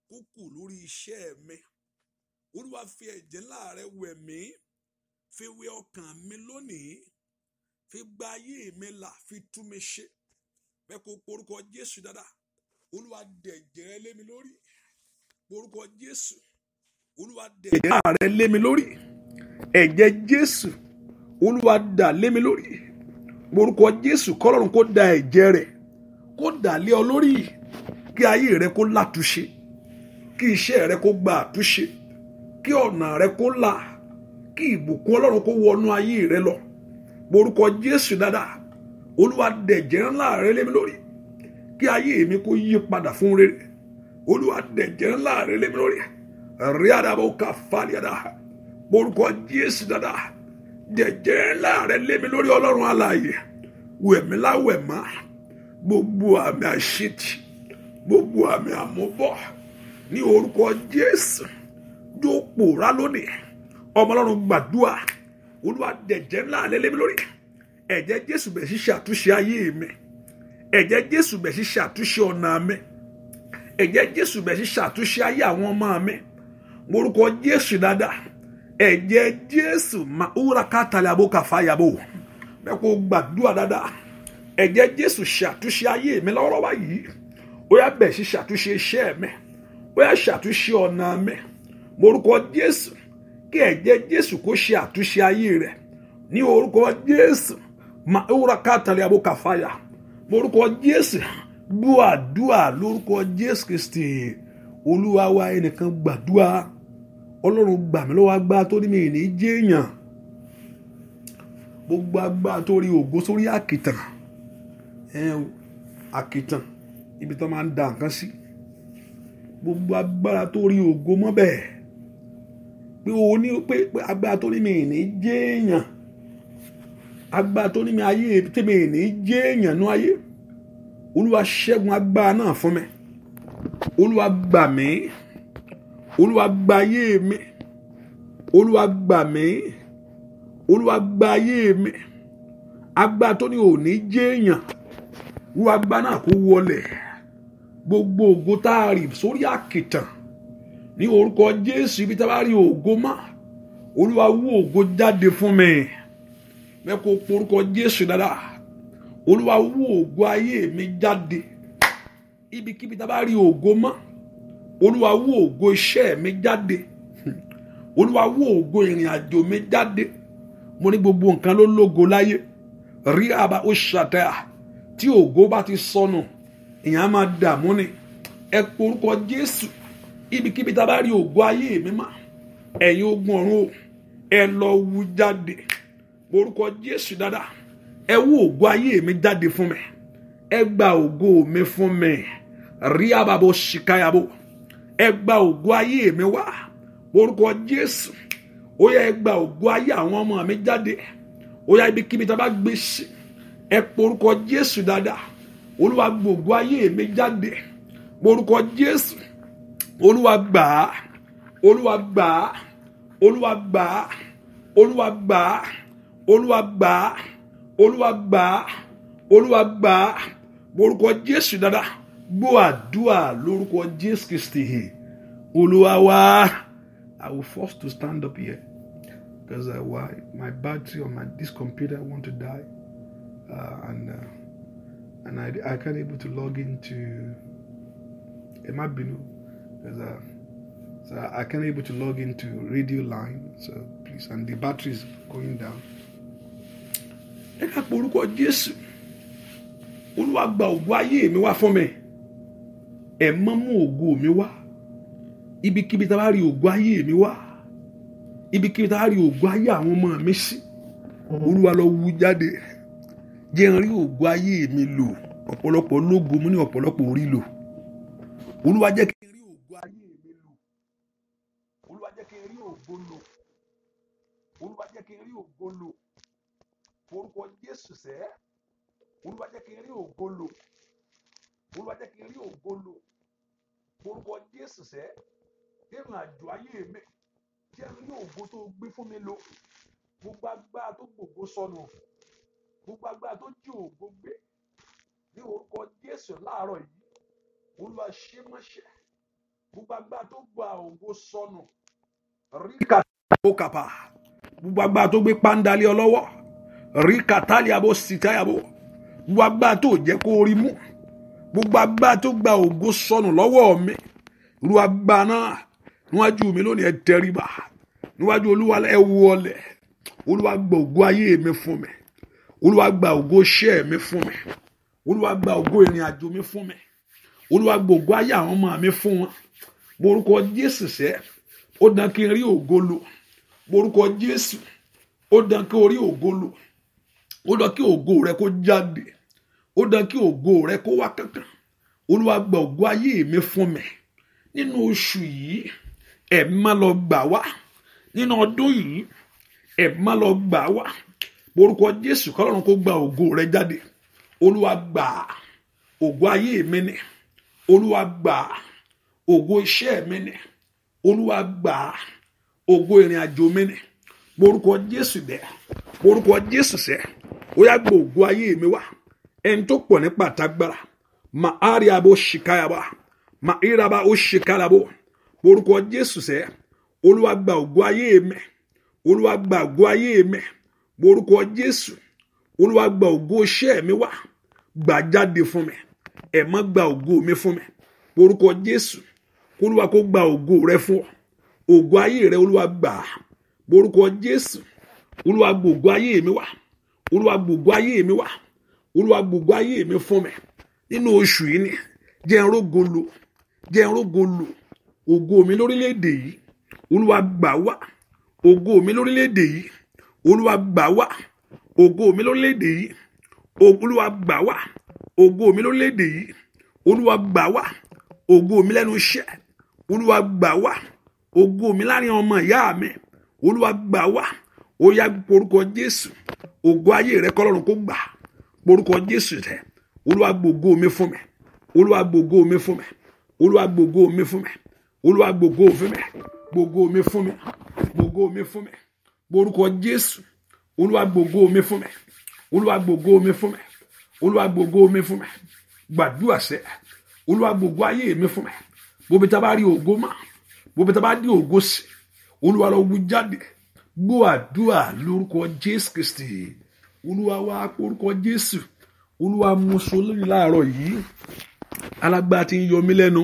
kó kù lórí iṣẹ́ mi. Olúwa fi ẹ̀jẹ̀ ńlá rẹ̀ wẹ̀ mí, fi wẹ̀ ọkàn mi lónìí, fi gba ayé mi là, fi tú mi ṣe. Bẹ́ẹ̀ kó porúkọ Jésù dáadáa. Olúwa dẹ̀jẹ̀ rẹ̀ lé mi lórí. Porúkọ Jésù. Olúwa dẹ̀jẹ̀ rẹ̀ lé mi lórí. Ẹ̀jẹ̀ Jésù, Olúwa dà lé mi lórí. Porúkọ Jésù, kọ́lọ́run kó da ẹ̀jẹ̀ rẹ̀, kó dà lé ọ lórí, kí ayé rẹ kó látúnṣe, kí iṣẹ́ rẹ kó gba àtúnṣe, kí ọ̀nà rẹ kó là, kí ìbùkún Ọlọ́run kó wọnú ayé rẹ lọ. Porúkọ Jésù dáadáa. Olúwa dẹ̀jẹ̀ ńlá rẹ lé mi lórí, kí ayé mi kó yí padà fún rere. Olúwa dẹ̀jẹ̀ ńlá rẹ lé mi lórí. Ríadàbò ká fàlíàdà. Porúkọ Jésù dáadáa. Dẹ̀jẹ̀ ńlá rẹ lé mi lórí, Ọlọ́run alààyè. Wẹ̀ mí láwẹ̀ má. Gbogbo àmì àṣetì, gbogbo àmì àmúbọ̀ ní orúkọ Jésù yóò pòórá lónìí. Ọmọ Ọlọ́run gbàdúrà. Olúwa dẹ̀jẹ̀ ńlá rẹ lé mi lórí. Ẹ̀jẹ̀ Jésù bẹ̀ sí ṣàtúnṣe ayé mi. Ẹ̀jẹ̀ Jésù bẹ̀ sí ṣàtúnṣe ọ̀nà mi. Ẹ̀jẹ̀ Jésù bẹ̀ sí ṣàtúnṣe ayé àwọn ọmọ mi. Morúkọ Jésù dáadáa. Ẹ̀jẹ̀ Jésù máa kátàlẹ́ abóka fàyàbò. Bẹ́ẹ̀ kó gbàdúrà dáadáa. Ẹ̀jẹ̀ Jésù ṣàtúnṣe ayé mi lọ́wọ́lọ́wọ́ báyìí. Ó yá bẹ̀ sí ṣàtúnṣe iṣẹ́ mi. Ó yá ṣàtúnṣe ọ̀nà mi. Morúkọ Jésù, kí ẹ̀jẹ̀ Jésù kó ṣe àtúnṣe ayé rẹ̀. Ní orúkọ Jésù, máa kátàlẹ́ abóka fàyà. Morúkọ Jésù, gbàdúrà lórúkọ Jésù Kristi. Olúwa wa, ẹnìkan gbàdúrà. Ọlọ́run gbà mí lọ́wọ́ agbára tó ní mi ní jẹ́yàn. Gbogbo agbára tó rí ògo sórí àkìtàn. Àkìtàn, ibi tó máa ń da nǹkan sí. Gbogbo agbára tó rí ògo mọ́ bẹ́ẹ̀. Pé o ní pé agbára tó ní mi ní jẹ́ èèyàn. Agbára tó ní mi ayé tí mi ní jẹ́ èèyàn nú ayé. Olúwa ṣẹ́gun agbára náà fún mi. Olúwa gbà mí. Olúwa gba ayé mi. Olúwa gbà mí. Olúwa gba ayé mi. Agbára tó ní òní jẹ́ èèyàn. Olúwa agbára náà kó wọlẹ̀. Gbogbo ògo tá a rì sórí àkìtàn ní orúkọ Jésù, ibi tá a bá rí ògo mọ́, Olúwa wú ògo jáde fún mi. Mẹ́kọ̀ọ́ porúkọ Jésù dáadáa. Olúwa wú ògo ayé mi jáde. Ibikíbi tá a bá rí ògo mọ́, Olúwa wú ògo iṣẹ́ mi jáde. Olúwa wú ògo ìrìn àjò mi jáde. Mo ní gbogbo nǹkan ló lógo láyé. Rí àbá ó ṣàtẹ́yà. Tí ògo bá ti sọnù, èèyàn á máa dààmú ni. Ẹ porúkọ Jésù. Ibikíbi tá a bá rí ògo ayé mi mọ́, ẹ̀yin ogun ọ̀run o, ẹ lọ wú jáde. Porúkọ Jésù dáadáa. Ẹ wú ògo ayé mi jáde fún mi. Ẹ gba ògo mi fún mi. Rí àbàbò ṣìkáyàbò. Ẹ gba ògo ayé mi wá. Orúkọ Jésù. Ó yá, ẹ gba ògo ayé àwọn ọmọ mi jáde. Ó yá, ibikíbi tá a bá gbé sí, ẹ porúkọ Jésù dáadáa. Olúwa gba ògo ayé mi jáde. Orúkọ Jésù. Olúwa gbà á. Olúwa gbà á. Olúwa gbà á. Olúwa gbà á. Olúwa gbà á. Olúwa gbà á. Olúwa gbà á. Orúkọ Jésù dáadáa. Gbọ́ àdúrà lórúkọ Jésù Kristi. Olúwa wá. I will force to stand up here because why? My battery on my this computer want to die, and I can't able to log into. It might be no, because so I can't able to log into radio line. So please, and the battery is going down. Ẹ ká pe orúkọ Jésù. Olúwa gba ògo ayé mi wá fún mi. Ẹ má mú ògo mi wá. Ibikíbi tá a bá rí ògo ayé mi wá, ibikíbi tá a rí ògo ayé àwọn ọmọ mi sí, Olúwa lọ wú jáde. Jẹ́ n rí ògo ayé mi lò. Ọ̀pọ̀lọpọ̀ lógo mo ní, ọ̀pọ̀lọpọ̀ orí lò. Olúwa jẹ́ kí n rí ògo ayé mi lò. Olúwa jẹ́ kí n rí ògo lò. Olúwa jẹ́ kí n rí ògo lò. Orúkọ Jésù sẹ́. Olúwa jẹ́ kí n rí ògo lò. Olúwa jẹ́ kí n rí ògo lò. Orúkọ Jésù sẹ́. Ìrìn àjò ayé mi, jẹ́ n rí ògo tó gbé fún mi lò. Gbogbo agbára tó gbògo sọnù, gbogbo agbára tó jí ògo gbé, ní orúkọ Jésù láàárọ̀ yìí, Olúwa ṣe mọ́ṣẹ́. Gbogbo agbára tó gba ògo sọnù, rí kàtà gbogbo agbára tó gbé pàǹdálí ọlọ́wọ́, rí kàtàlí àbò sìtáyàbò, gbogbo agbára tó jẹ́ kó rí mú, gbogbo agbára tó gba ògo sọnù lọ́wọ́ mi, irú agbára náà níwájú mi lónìí, ẹ tẹríba níwájú Olúwa, ẹ wọlẹ̀. Olúwa gba ògo ayé mi fún mi. Olúwa gba ògo iṣẹ́ mi fún mi. Olúwa gba ògo ìrìn àjò mi fún mi. Olúwa gba ògo ayé àwọn ọmọ mi fún wọn. Borúkọ Jésù sẹ́, ó dán kí n rí ògo lò. Borúkọ Jésù, ó dán kí o rí ògo lò. Ó dán kí ògo rẹ kó jáde. Ó dán kí ògo rẹ kó wá kankan. Olúwa gba ògo ayé mi fún mi. Nínú oṣù yìí, ẹ má lọ gbà wá. Nínú ọdún yìí, ẹ má lọ gbà wá. Orúkọ Jésù, k'Ọlọ́run kó gba ògo rẹ jáde. Olúwa gbà ògo ayé mi ni. Olúwa gbà ògo iṣẹ́ mi ni. Olúwa gbà ògo ìrìn àjò mi ni. Orúkọ Jésù bẹ́ẹ̀. Orúkọ Jésù sẹ́. Ó yá, gba ògo ayé mi wá. Ẹni tó pọ̀ nípa àtagbára. Ma ariabo shikayaba. Ma iraba ó shikarabo. Orúkọ Jésù sẹ́. Olúwa gba ògo ayé mi. Olúwa gba ògo ayé mi. Orúkọ Jésù. Olúwa gba ògo iṣẹ́ mi wá. Gbà jáde fún mi. Ẹ má gba ògo mi fún mi. Orúkọ Jésù. Olúwa kó gba ògo rẹ fún ọ. Ògo ayé rẹ, Olúwa gbà. Orúkọ Jésù. Olúwa gba ògo ayé mi wá. Olúwa gba ògo ayé mi wá. Olúwa gba ògo ayé mi fún mi. Nínú oṣù yìí ni, jẹ́ n rógo lò. Jẹ́ n rógo lò. Ògo mi lórílẹ̀-èdè yìí, Olúwa gbà wá. Ògo mi lórílẹ̀-èdè yìí, Olúwa gbà wá. Ògo mi lórílẹ̀-èdè yìí, Olúwa gbà wá. Ògo mi lórílẹ̀-èdè yìí, Olúwa gbà wá. Ògo mi lẹ́nu iṣẹ́, Olúwa gbà wá. Ògo mi láàrin ọmọ ìyá mi, Olúwa gbà wá. Ó yá, porúkọ Jésù. Ògo ayé rẹ kọ́lọ́run kó gbà. Porúkọ Jésù rẹ. Olúwa gbògo mi fún mi. Olúwa gbògo mi fún mi. Olúwa gbògo mi fún mi. Olúwa gbògo fún mi. Gbògo mi fún mi. Gbògo mi fún mi. Porúkọ Jésù. Olúwa gbògo mi fún mi. Olúwa gbògo mi fún mi. Olúwa gbògo mi fún mi. Gbàdúrà sẹ́. Olúwa gbògo ayé mi fún mi. Bóbi tá bá rí ògo mọ́, bóbi tá bá dí ògo sí, Olúwa lọ wú jáde. Gbọ́ àdúrà lórúkọ Jésù Kristi. Olúwa wá, orúkọ Jésù. Olúwa mú so lórí láàárọ̀ yìí. Alágbára tí ń yọ mí lẹ́nu.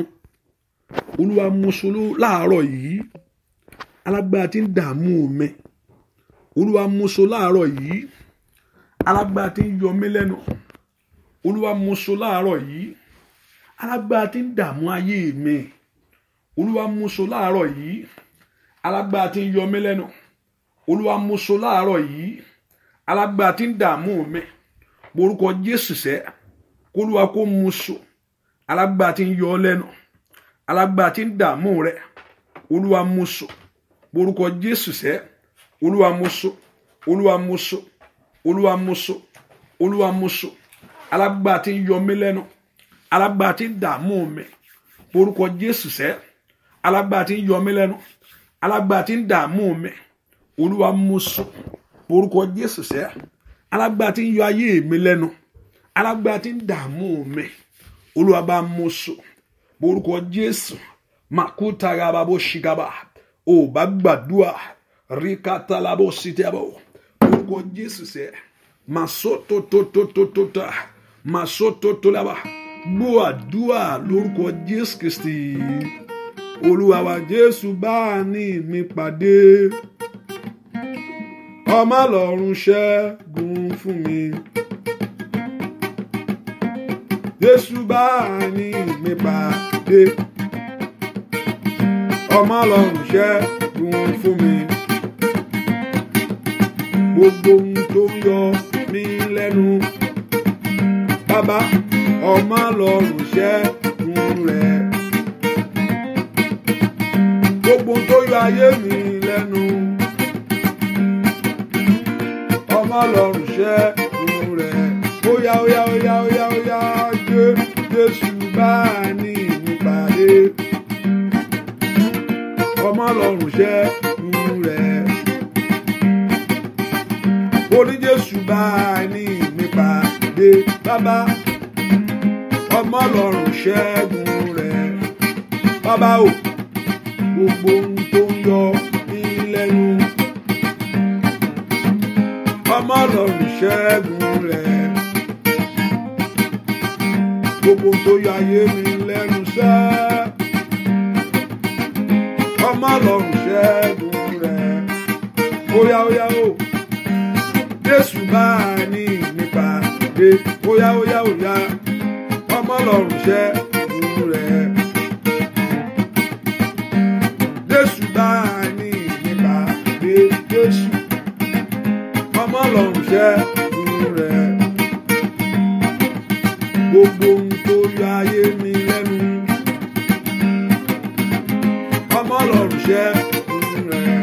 Olúwa mú so láàárọ̀ yìí. Alágbára tí ń dààmú mi. Olúwa mú so láàárọ̀ yìí. Alágbára tí ń yọ mí lẹ́nu. Olúwa mú so láàárọ̀ yìí. Alágbára tí ń dààmú ayé mi. Olúwa mú so láàárọ̀ yìí. Alágbára tí ń yọ mí lẹ́nu. Olúwa mú so láàárọ̀ yìí. Alágbára tí ń dààmú mi. Orúkọ Jésù sẹ́. K'Olúwa kó mú so. Alágbára tí ń yọ ọ́ lẹ́nu. Alágbára tí ń dààmú rẹ. Olúwa mú so. Orúkọ Jésù sẹ́. Olúwa mú so. Olúwa mú so. Olúwa mú so. Olúwa mú so. Alágbára tí ń yọ mí lẹ́nu. Alágbára tí ń dààmú mi. Orúkọ Jésù sẹ́. Alágbára tí ń yọ mí lẹ́nu. Alágbára tí ń dààmú mi. Olúwa mú so. Orúkọ Jésù sẹ́. Alágbára tí ń yọ ayé mi lẹ́nu. Alágbára tí ń dààmú mi. Olúwa bá mú so. Orúkọ Jésù. Makutarababo shigaba. Ó bá gbàdúrà. Ríkàtàlábò sítẹ́bọ̀. Orúkọ Jésù sẹ́. Masotototototoта. Masototolaba. Gbọ́ àdúrà lórúkọ Jésù Kristi. Olúwa wa, Jésù bá ní mi pàdé. Ọmọ Ọlọ́run ṣẹ́gun fún mi. Jésù bá ní mi pàdé. Ọmọ Ọlọ́run ṣẹ́gun fún mi. Gbogbo ohun tó ń yọ mí lẹ́nu. Bàbá, ọmọ Ọlọ́run ṣẹ́gun rẹ̀. Gbogbo ohun tó yọ ayé mi lẹ́nu. Ọmọ Ọlọ́run ṣẹ́gun rẹ̀. Óyá, óyá, óyá, óyá, óyá, Jésù bá ní mi pàdé. Ọmọ Ọlọ́run ṣẹ́gun rẹ̀. Oní Jésù bá ní mi pàdé. Bàbá, ọmọ Ọlọ́run ṣẹ́gun rẹ̀. Bàbá o, gbogbo ohun tó ń yọ mí lẹ́nu. Ọmọ Ọlọ́run ṣẹ́gun rẹ̀. Gbogbo ohun tó yọ ayé mi lẹ́nu sẹ́. Ọmọ Ọlọ́run ṣẹ́gun rẹ̀. Óyá, óyá o. Jésù bá ní mi pàdé. Óyá, óyá, óyá. Ọmọ Ọlọ́run ṣẹ́gun rẹ̀. Jésù bá ní mi pàdé. Jésù. Ọmọ Ọlọ́run ṣẹ́gun rẹ̀. Gbogbo ohun tó yọ ayé mi lẹ́nu. Ọmọ Ọlọ́run ṣẹ́gun rẹ̀.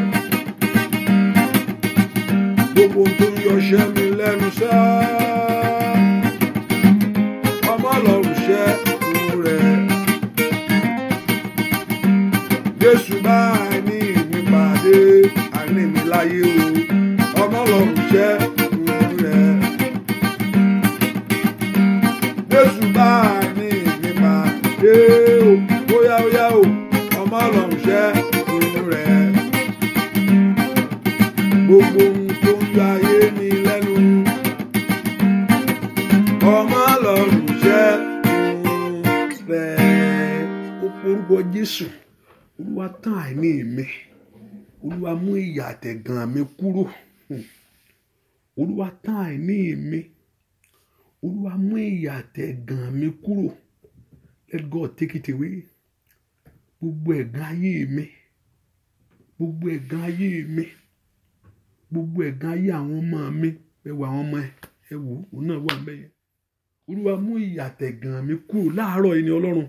Gbogbo ohun tó yọ ṣẹ́ mi lẹ́nu sẹ́. Ọmọ Ọlọ́run ṣẹ́gun rẹ̀. Jésù bá ní mi pàdé. Àní mi láyé o. Ọmọ Ọlọ́run ṣẹ́gun rẹ̀. Jésù bá ní mi pàdé o. Óyá, óyá o. Ọmọ Ọlọ́run ṣẹ́gun rẹ̀. Gbogbo ohun tó ń yọ ayé mi lẹ́nu. Ọmọ Ọlọ́run ṣẹ́gun rẹ̀. Ó porúkọ Jésù. Olúwa tán àìní mi. Olúwa mú ìyà àtẹ̀gàn mi kúrò. Olúwa tán àìní mi. Olúwa mú ìyà àtẹ̀gàn mi kúrò. Let God take it away. Gbogbo ẹ̀gàn ayé mi. Gbogbo ẹ̀gàn ayé mi. Gbogbo ẹ̀gàn ayé àwọn ọmọ mi. Ẹ wo àwọn ọmọ ẹ. Ẹ wò ó, òun náà wà ńbẹ̀ yẹn. Olúwa mú ìyà àtẹ̀gàn mi kúrò láàárọ̀ yìí ni Ọlọ́run.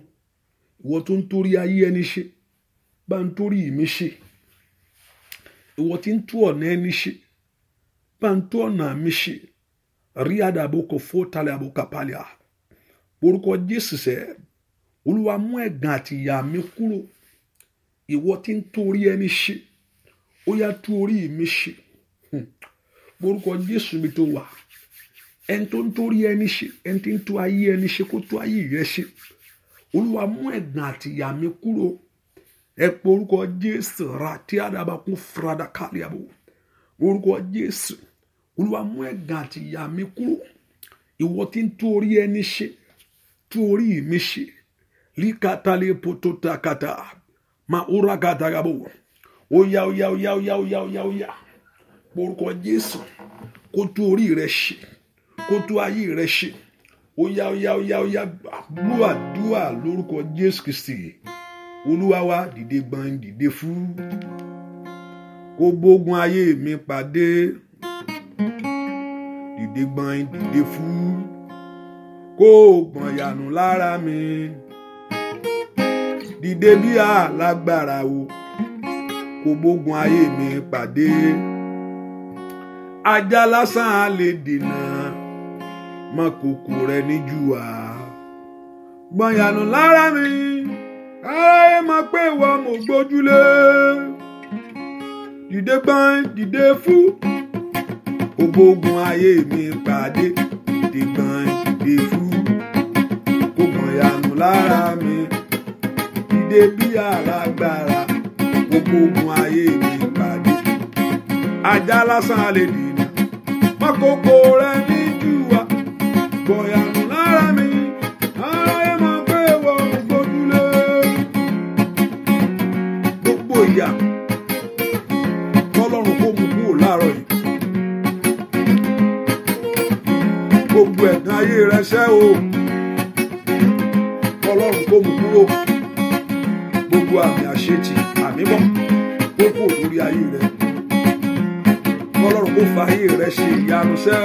Ìwọ tó ń torí ayé ẹni ṣe. Bá ń torí mi ṣe. Ìwọ tí ń tú ọ̀nà ẹni ṣe. Bá ń tú ọ̀nà mi ṣe. Rí àdàbò kò fó talẹ̀ àbò kàpálẹ̀. Orúkọ Jésù sẹ́. Olúwa mú ẹ̀gàn àti ìyà mi kúrò. Ìwọ tí ń tú orí ẹni ṣe. Ó yá tú orí mi ṣe. Orúkọ Jésù mi tó wà. Ẹni tó ń torí ẹni ṣe, ẹni tí ń tú ayé ẹni ṣe kó tú ayé rẹ ṣe. Olúwa mú ẹ̀gàn àti ìyà mi kúrò. Ẹ pe orúkọ Jésù ra tí àdàbà kún fúradà kálíàbò. Orúkọ Jésù. Olúwa mú ẹ̀gàn àti ìyà mi kúrò. Ìwọ tí ń tú orí ẹni ṣe, tú orí mi ṣe. Líkàtàlẹ̀ pototakata. Ma ura gàdàgàbò. Ó yá ó yá ó yá ó yá ó yá ó yá ó yá. Orúkọ Jésù kó tú orí rẹ ṣe. Kó tú ayé rẹ ṣe. Ó yá ó yá ó yá ó yá. Gbọ́ àdúrà lórúkọ Jésù Kristi. Olúwa wa dìde gbọ̀n dìde fún. Kó gbógun ayé mi pàdé. Dìde gbọ̀n dìde fún. Kó gbọ̀n yànú lára mi. Dìde bí alágbára o. Kó gbógun ayé mi pàdé. Ajá lásán á lè dènà. Mọ kòkò rẹ níjú wa. Gbọ̀n yànú lára mi. Aráyé mọ̀ pé ìwọ mo gbójúlé. Dìde gbọ̀n dìde fún. Kó gbógun ayé mi pàdé. Dìde gbọ̀n dìde fún. Kó gbọ̀n yànú lára mi. Dìde bí alágbára. Kó gbógun ayé mi pàdé. Ajá lásán á lè dènà. Mọ kòkò rẹ níjú wa. Gbọ̀n yànú lára mi. Aráyé mọ̀ pé ìwọ mo gbójúlé. Gbogbo ìyà k'Ọlọ́run kó mú kúrò láàárọ̀ yìí. Gbogbo ẹ̀gàn ayé rẹ ṣẹ́ o. K'Ọlọ́run kó mú kúrò. Gbogbo àmì àṣetì àmì mọ́ kó kúrò lórí ayé rẹ. K'Ọlọ́run kó fa ayé rẹ ṣe ìyanu ṣẹ́.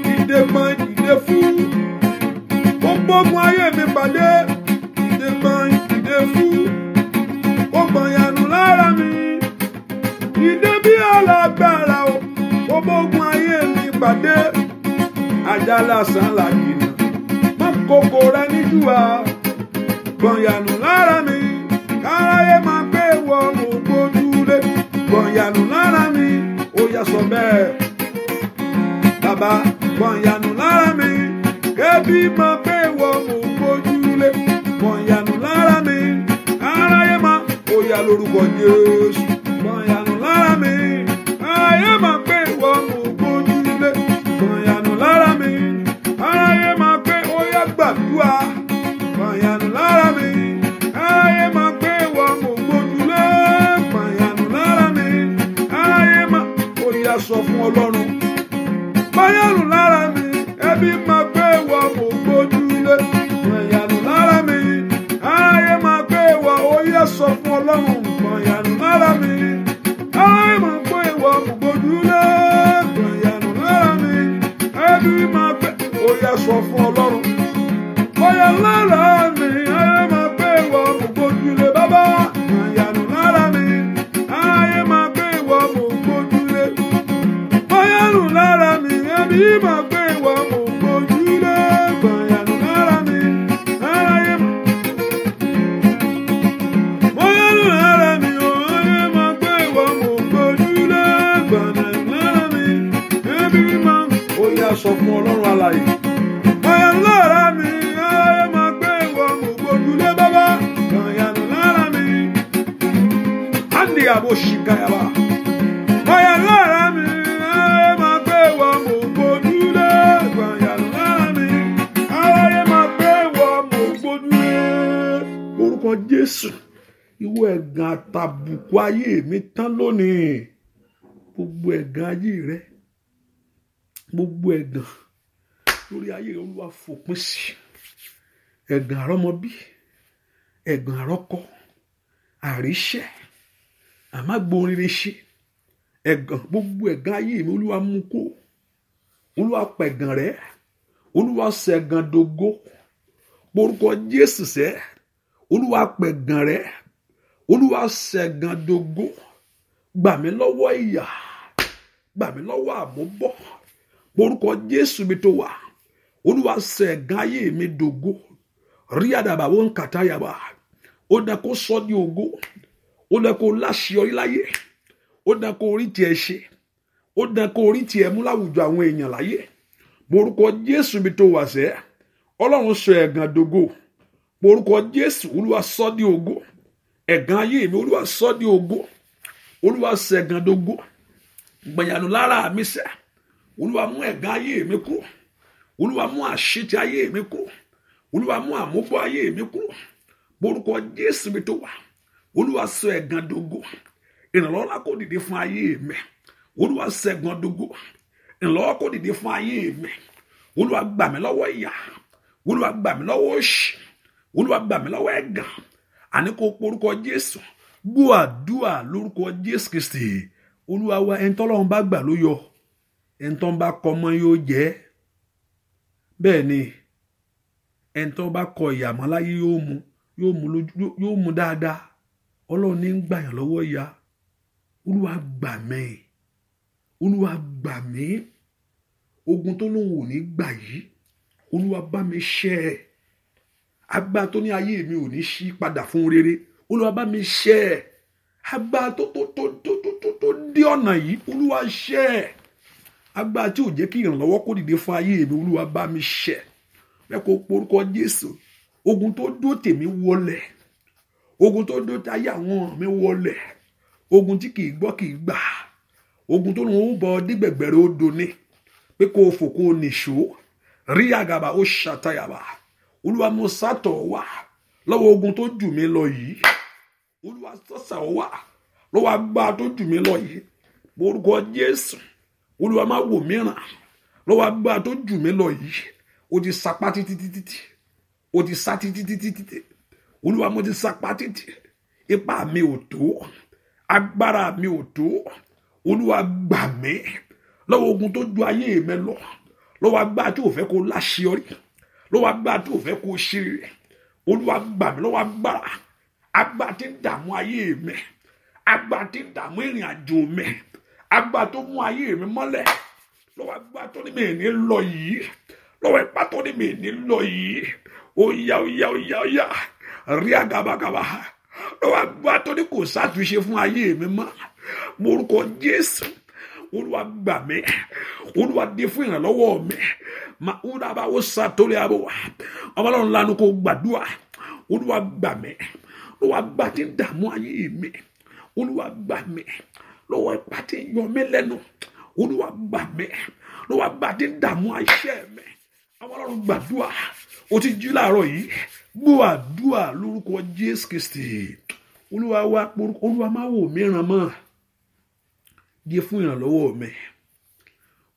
Dìde gbọ́n dìde fún. Kó gbógun ayé mi pàdé. Dìde gbọ́n dìde fún. Kó gbọ̀n yànú lára mi. Dìde bí alágbára o. Kó gbógun ayé mi pàdé. Ajá lásán là jìnnà. Mọ kòkò rẹ níjú wa. Gbọ̀n yànú lára mi. Káráyé máa pé wọ mo gbójúlé. Gbọ̀n yànú lára mi. Ó yá sọ bẹ́ẹ̀. Bàbá gbọ̀n yànú lára mi. Kébí máa pé wọ mo gbójúlé. Gbọ̀n yànú lára mi. Káráyé máa ó yá lórúkọ Jésù. Gbọ̀n yànú lára mi. Káráyé máa pé wọ mo gbójúlé. Gbọ̀n yànú lára mi. Káráyé máa pé ó yá gbàdúrà. Gbọ̀n yànú lára mi. Káráyé máa pé wọ mo gbójúlé. Gbọ̀n yànú lára mi. Káráyé máa ó yá sọ fún Ọlọ́run. Gbọ̀n yànú lára mi. Ẹbí máa pé wọ mo gbójúlé. Gbọ̀n yànú lára mi. Káráyé máa pé wọ ó yá sọ fún Ọlọ́run. Gbọ̀n yànú lára mi. Káráyé máa pé wọ mo gbójúlé. Gbọ̀n yànú lára mi. Ẹbí máa pé ó yá sọ fún Ọlọ́run. Gbọ̀n yànú lára mi. Káráyé máa pé wọ mo gbójúlé bàbá. Gbọ̀n yànú lára mi. Káráyé máa pé wọ mo gbójúlé. Gbọ̀n yànú lára mi. Ẹbí máa pé wọ mo gbójúlé. Gbọ̀n yànú lára mi. Káráyé máa. Gbọ̀n yànú lára mi. Káráyé máa pé wọ mo gbójúlé. Gbọ̀n yànú lára mi. Ẹbí máa. Ó yá sọ fún Ọlọ́run alààyè. Gbọ̀n yànú lára mi. Káráyé máa pé wọ mo gbójúlé bàbá. Gbọ̀n yànú lára mi. Andi àbò ṣìkàyàbà. Gbọ̀n yànú lára mi. Káráyé máa pé wọ mo gbójúlé. Gbọ̀n yànú lára mi. Káráyé máa pé wọ mo gbójúlé. Orúkọ Jésù. Ìwọ ẹ̀gàn àtàbùkù ayé mi tán lónìí. Gbogbo ẹ̀gàn ayé rẹ. Gbogbo ẹ̀gàn lórí ayé rẹ Olúwa fòpin sí. Ẹ̀gàn àrọ́mọbí. Ẹ̀gàn àrọ́kọ. Àríṣẹ́. Àmágbórinre ṣe. Ẹ̀gàn gbogbo ẹ̀gàn ayé mi Olúwa mú kó. Olúwa pẹ̀gàn rẹ. Olúwa ṣẹ̀gàn dògo. Orúkọ Jésù sẹ́. Olúwa pẹ̀gàn rẹ. Olúwa ṣẹ̀gàn dògo. Gbà mí lọ́wọ́ ìyà. Gbà mí lọ́wọ́ àmúbọ́. Orúkọ Jésù mi tó wà. Olúwa ṣẹ̀gàn ayé mi dògo. Rí àdàbà ó ń kàtàyàbà. Ó dá kó sọ di ògo. Ó dá kó láṣeyọrí láyé. Ó dá kó orí tiẹ̀ ṣe. Ó dá kó orí tiẹ̀ mú láwùjọ àwọn èèyàn láyé. Orúkọ Jésù mi tó wà sẹ́. Ọlọ́run sọ ẹ̀gàn dògo. Orúkọ Jésù, Olúwa sọ di ògo. Ẹ̀gàn ayé mi, Olúwa sọ di ògo. Olúwa sọ ẹ̀gàn dògo. Gbẹ̀yànú lára mi sẹ́. Olúwa mú ẹ̀gàn ayé mi kúrò. Olúwa mú àṣetì ayé mi kúrò. Olúwa mú àmúbọ̀ ayé mi kúrò. Orúkọ Jésù mi tó wà. Olúwa sọ ẹ̀gàn dògo. Ìrànlọ́wọ́ kó dìde fún ayé mi. Olúwa sọ ẹ̀gàn dògo. Ìrànlọ́wọ́ kó dìde fún ayé mi. Olúwa gbà mí lọ́wọ́ ìyà. Olúwa gbà mí lọ́wọ́ òṣì. Olúwa gbà mí lọ́wọ́ ẹ̀gàn. Àní kó porúkọ Jésù. Gbọ́ àdúà lórúkọ Jésù Kristi. Olúwa wa, ẹni tọ́lọ́run bá gbà ló yọ. Ẹni tó ń bá kọ mọ́ yóò jẹ́. Bẹ́ẹ̀ ni, ẹni tó bá kọ ìyà mọ́ láyé yóò mú, yóò mú lójú, yóò mú dáadáa. Ọlọ́run ní ń gbàyàn lọ́wọ́ ìyà. Olúwa gbà mí. Olúwa gbà mí. Ogun tó lóun ò ní gbà yìí, Olúwa bá mi ṣẹ́ ẹ. Agbára tó ní ayé mi ò ní ṣí padà fún rere, Olúwa bá mi ṣẹ́ ẹ. Agbára tó tó tó tó tó tó tó dé ọ̀nà yìí, Olúwa ṣẹ́ ẹ. Agbára tí ò jẹ́ kí ìrànlọ́wọ́ kó dìde fún ayé mi, Olúwa bá mi ṣẹ́. Bẹ́ẹ̀ kó porúkọ Jésù. Ogun tó dó tèmi wọlẹ̀. Ogun tó dó táyé àwọn mi wọlẹ̀. Ogun tí kìí gbọ́ kìí gbà. Ogun tó lóun ó bọ dígbẹ̀gbẹ̀rẹ̀ odò ni. Pé kó o fò kó o nìṣó. Rí àgàbà ó ṣàtàyàbà. Olúwa mo sátọ̀ wá lọ́wọ́ ogun tó jù mí lọ yìí. Olúwa sọ́sà wá lọ́wọ́ agbára tó jù mí lọ yìí. Orúkọ Jésù. Olúwa má wò mí ràn lọ́wọ́ agbára tó jù mí lọ yìí. O ti sapá títí títí. O ti sá títí títí títí. Olúwa mo ti sapá títí. Ipá mi ò tó. Agbára mi ò tó. Olúwa gbà mí lọ́wọ́ ogun tó ju ayé mi lọ. Lọ́wọ́ agbára tí ò fẹ́ kó láṣeyọrí. Lọ́wọ́ agbára tí ò fẹ́ kó ṣe rere. Olúwa gbà mí lọ́wọ́ agbára. Agbára tí ń dààmú ayé mi. Agbára tí ń dààmú ìrìn àjò mi. Agbára tó mú ayé mi mọ́lẹ̀. Lọ́wọ́ agbára tó ní mi ní lọ yìí. Lọ́wọ́ ipá tó ní mi ní lọ yìí. Ó yá ó yá ó yá ó yá. Rí àgàbàgàbà. Lọ́wọ́ agbára tó ní kò sátúnṣe fún ayé mi mọ́. Morúkọ Jésù. Olúwa gbà mí. Olúwa dé fún ìrànlọ́wọ́ mi. Ma údàbà ó sàtólé àbò. Ọmọ Ọlọ́run lanu kó gbàdúrà. Olúwa gbà mí. Lọ́wọ́ agbára tí ń dààmú ayé mi. Olúwa gbà mí. Lọ́wọ́ ipá tí ń yọ mí lẹ́nu. Olúwa gbà mí. Lọ́wọ́ agbára tí ń dààmú iṣẹ́ mi. Ọmọ Ọlọ́run gbàdúrà. O ti jí láàárọ̀ yìí. Gbọ́ àdúrà lórúkọ Jésù Kristi. Olúwa wa, Olúwa má wò mí ràn mọ́. Dé fún ìrànlọ́wọ́ mi.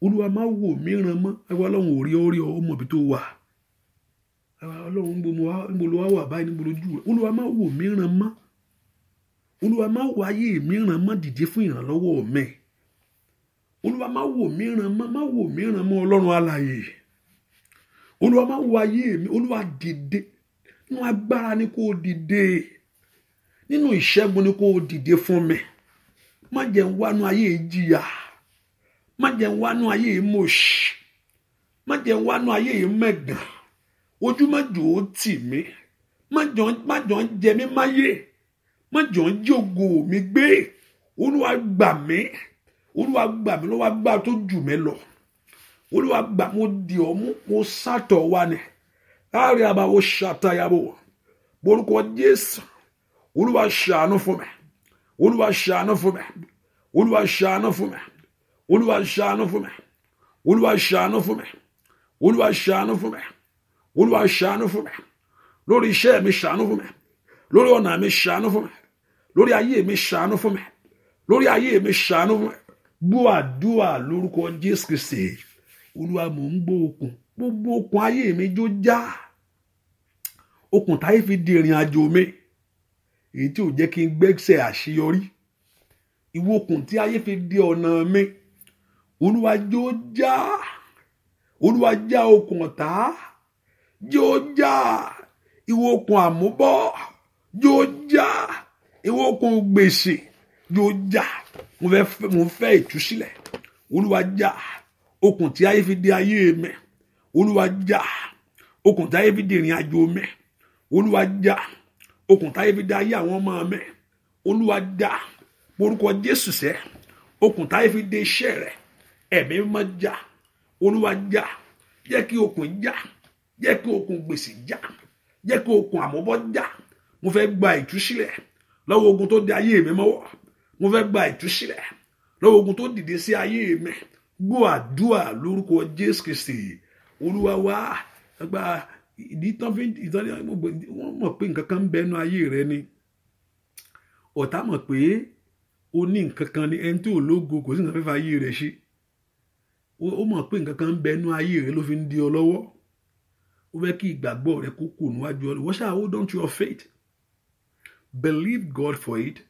Olúwa má wò mí ràn mọ́. Ẹwà Ọlọ́run ò rí ọ rí ọ, ó mọ̀ bí tó wà. Ẹwà Ọlọ́run níbo ló wá wà báyìí, níbo lójú rẹ̀. Olúwa má wò mí ràn mọ́. Olúwa má wò ayé mi ràn mọ́, dìde fún ìrànlọ́wọ́ mi. Olúwa má wò mí ràn mọ́, má wò mí ràn mọ́ Ọlọ́run alààyè. Olúwa má wò ayé mi, Olúwa dìde. Nínú agbára ni kó dìde. Nínú ìṣẹ́gun ni kó dìde fún mi. Má jẹ́ ń wánú ayé jìyà. Má jẹ́ ń wánú ayé mòṣì. Má jẹ́ ń wánú ayé mẹ̀gàn. Ojú má jò ó tì mí. Má jọ ń jẹ mí máyé. Má jọ ń jí ògo mi gbé. Olúwa gbà mí. Olúwa gbà mí lọ́wọ́ agbára tó jù mí lọ. Olúwa gbà mo dì ọ́ mú, mo sátọ̀ wá ni. Láàrin àbáwọ̀ ṣàtàyàbò. Borúkọ Jésù. Olúwa ṣàánú fún mi. Olúwa ṣàánú fún mi. Olúwa ṣàánú fún mi. Olúwa ṣàánú fún mi. Olúwa ṣàánú fún mi. Olúwa ṣàánú fún mi. Olúwa ṣàánú fún mi. Lórí iṣẹ́ mi ṣàánú fún mi. Lórí ọ̀nà mi ṣàánú fún mi. Lórí ayé mi ṣàánú fún mi. Lórí ayé mi ṣàánú fún mi. Gbọ́ àdúrà lórúkọ Jésù Kristi. Olúwa mò ń gbọ́ okùn. Gbogbo okùn ayé mi jó já. Okùn táyé fi di ìrìn àjò mi. Èyí tí ò jẹ́ kí n gbẹ́sẹ̀ àṣeyọrí. Ìwọ okùn tí ayé fi di ọ̀nà mi. Olúwa jó já. Olúwa já okùn ọ̀tá. Jó já. Ìwọ okùn àmúbọ́. Jó já. Ìwọ okùn gbèsè yóò já. Mo fẹ́ ìtúsílẹ̀. Olúwa já okùn tí ayé fi dé ayé mi. Olúwa já okùn tí ayé fi dé ìrìn àjò mi. Olúwa já okùn tí ayé fi dé ayé àwọn ọmọ mi. Olúwa já orúkọ Jésù sẹ́ okùn tí ayé fi dé iṣẹ́ rẹ. Ẹ̀mí mímọ́ já. Olúwa já. Jẹ́ kí okùn já. Jẹ́ kí okùn gbèsè já. Jẹ́ kí okùn àmúbọ́ já. Mo fẹ́ gba ìtúsílẹ̀ lọ́wọ́ ogun tó dé ayé mi mọ́wọ́. Mo fẹ́ gba ìtúsílẹ̀ lọ́wọ́ ogun tó dìde sí ayé mi. Gbọ́ àdúrà lórúkọ Jésù Kristi. Olúwa wá gba ìdí tán fi ìtàn wọ́n mọ̀ pé nǹkan kan ń bẹ nínú ayé rẹ ni. Ọ̀tá mọ̀ pé o ní nǹkan kan ni ẹni tí ò lógo kò sí nǹkan fẹ́fẹ́ ayé rẹ ṣe. Ó mọ̀ pé nǹkan kan ń bẹ nínú ayé rẹ ló fi ń di ọ lọ́wọ́. Ó fẹ́ kí ìgbàgbọ́ rẹ kó kù níwájú ọ. Wọ́n ṣáà hold on to your faith. Believe God for it.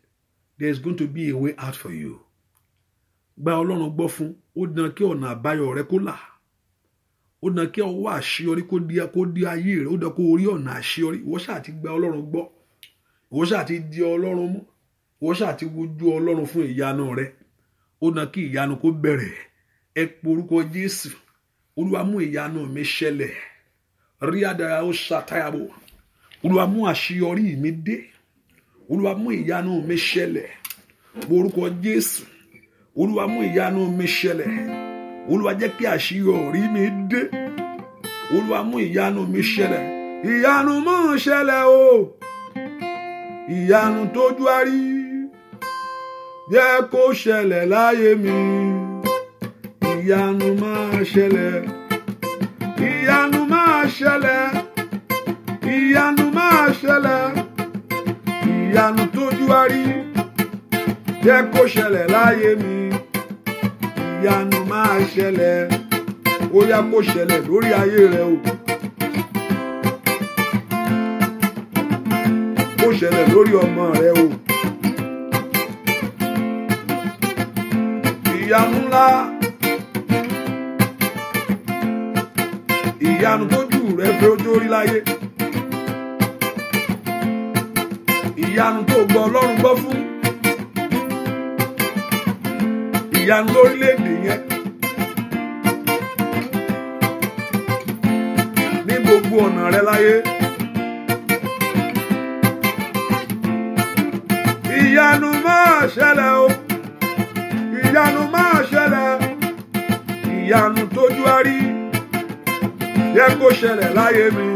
There is going to be a way out for you. Gba Ọlọ́run gbọ́ fún. Ó dán kí ọ̀nà àbáyọ rẹ kó là. Ó dán kí ọwọ́ àṣeyọrí kó di ayé rẹ. Ó dán kó rí ọ̀nà àṣeyọrí. Ìwọ ṣáà ti gba Ọlọ́run gbọ́. Ìwọ ṣáà ti di Ọlọ́run mú. Ìwọ ṣáà ti wojú Ọlọ́run fún ìyanu rẹ. Ó dán kí ìyanu kó bẹ̀rẹ̀. Ẹ pe orúkọ Jésù. Olúwa mú ìyanu mi ṣẹlẹ̀. Rí àdàrà ó ṣàtàyàbò. Olúwa mú àṣeyọrí mi dé. Olúwa mú ìyanu mi ṣẹlẹ̀. Orúkọ Jésù. Olúwa mú ìyanu mi ṣẹlẹ̀. Olúwa jẹ́ kí àṣeyọrí mi dé. Olúwa mú ìyanu mi ṣẹlẹ̀. Ìyanu mú ṣẹlẹ̀ o. Ìyanu tójú á rí. Jẹ́ kó ṣẹlẹ̀ láyé mi. Ìyanu máa ṣẹlẹ̀. Ìyanu máa ṣẹlẹ̀. Ìyanu máa ṣẹlẹ̀. Ìyanu tójú á rí. Jẹ́ kó ṣẹlẹ̀ láyé mi. Ìyanu máa ṣẹlẹ̀. Ó yá kó ṣẹlẹ̀ lórí ayé rẹ o. Kó ṣẹlẹ̀ lórí ọmọ rẹ o. Ìyanu ńlá. Ìyanu tójú rẹ fi ojú rí láyé. Ìyanu tó gbọ́ Ọlọ́run gbọ́ fún. Ìyanu lórílẹ̀-èdè yẹn. Ní gbogbo ọ̀nà rẹ láyé. Ìyanu máa ṣẹlẹ̀ o. Ìyanu máa ṣẹlẹ̀. Ìyanu tójú á rí. Jẹ́ kó ṣẹlẹ̀ láyé mi.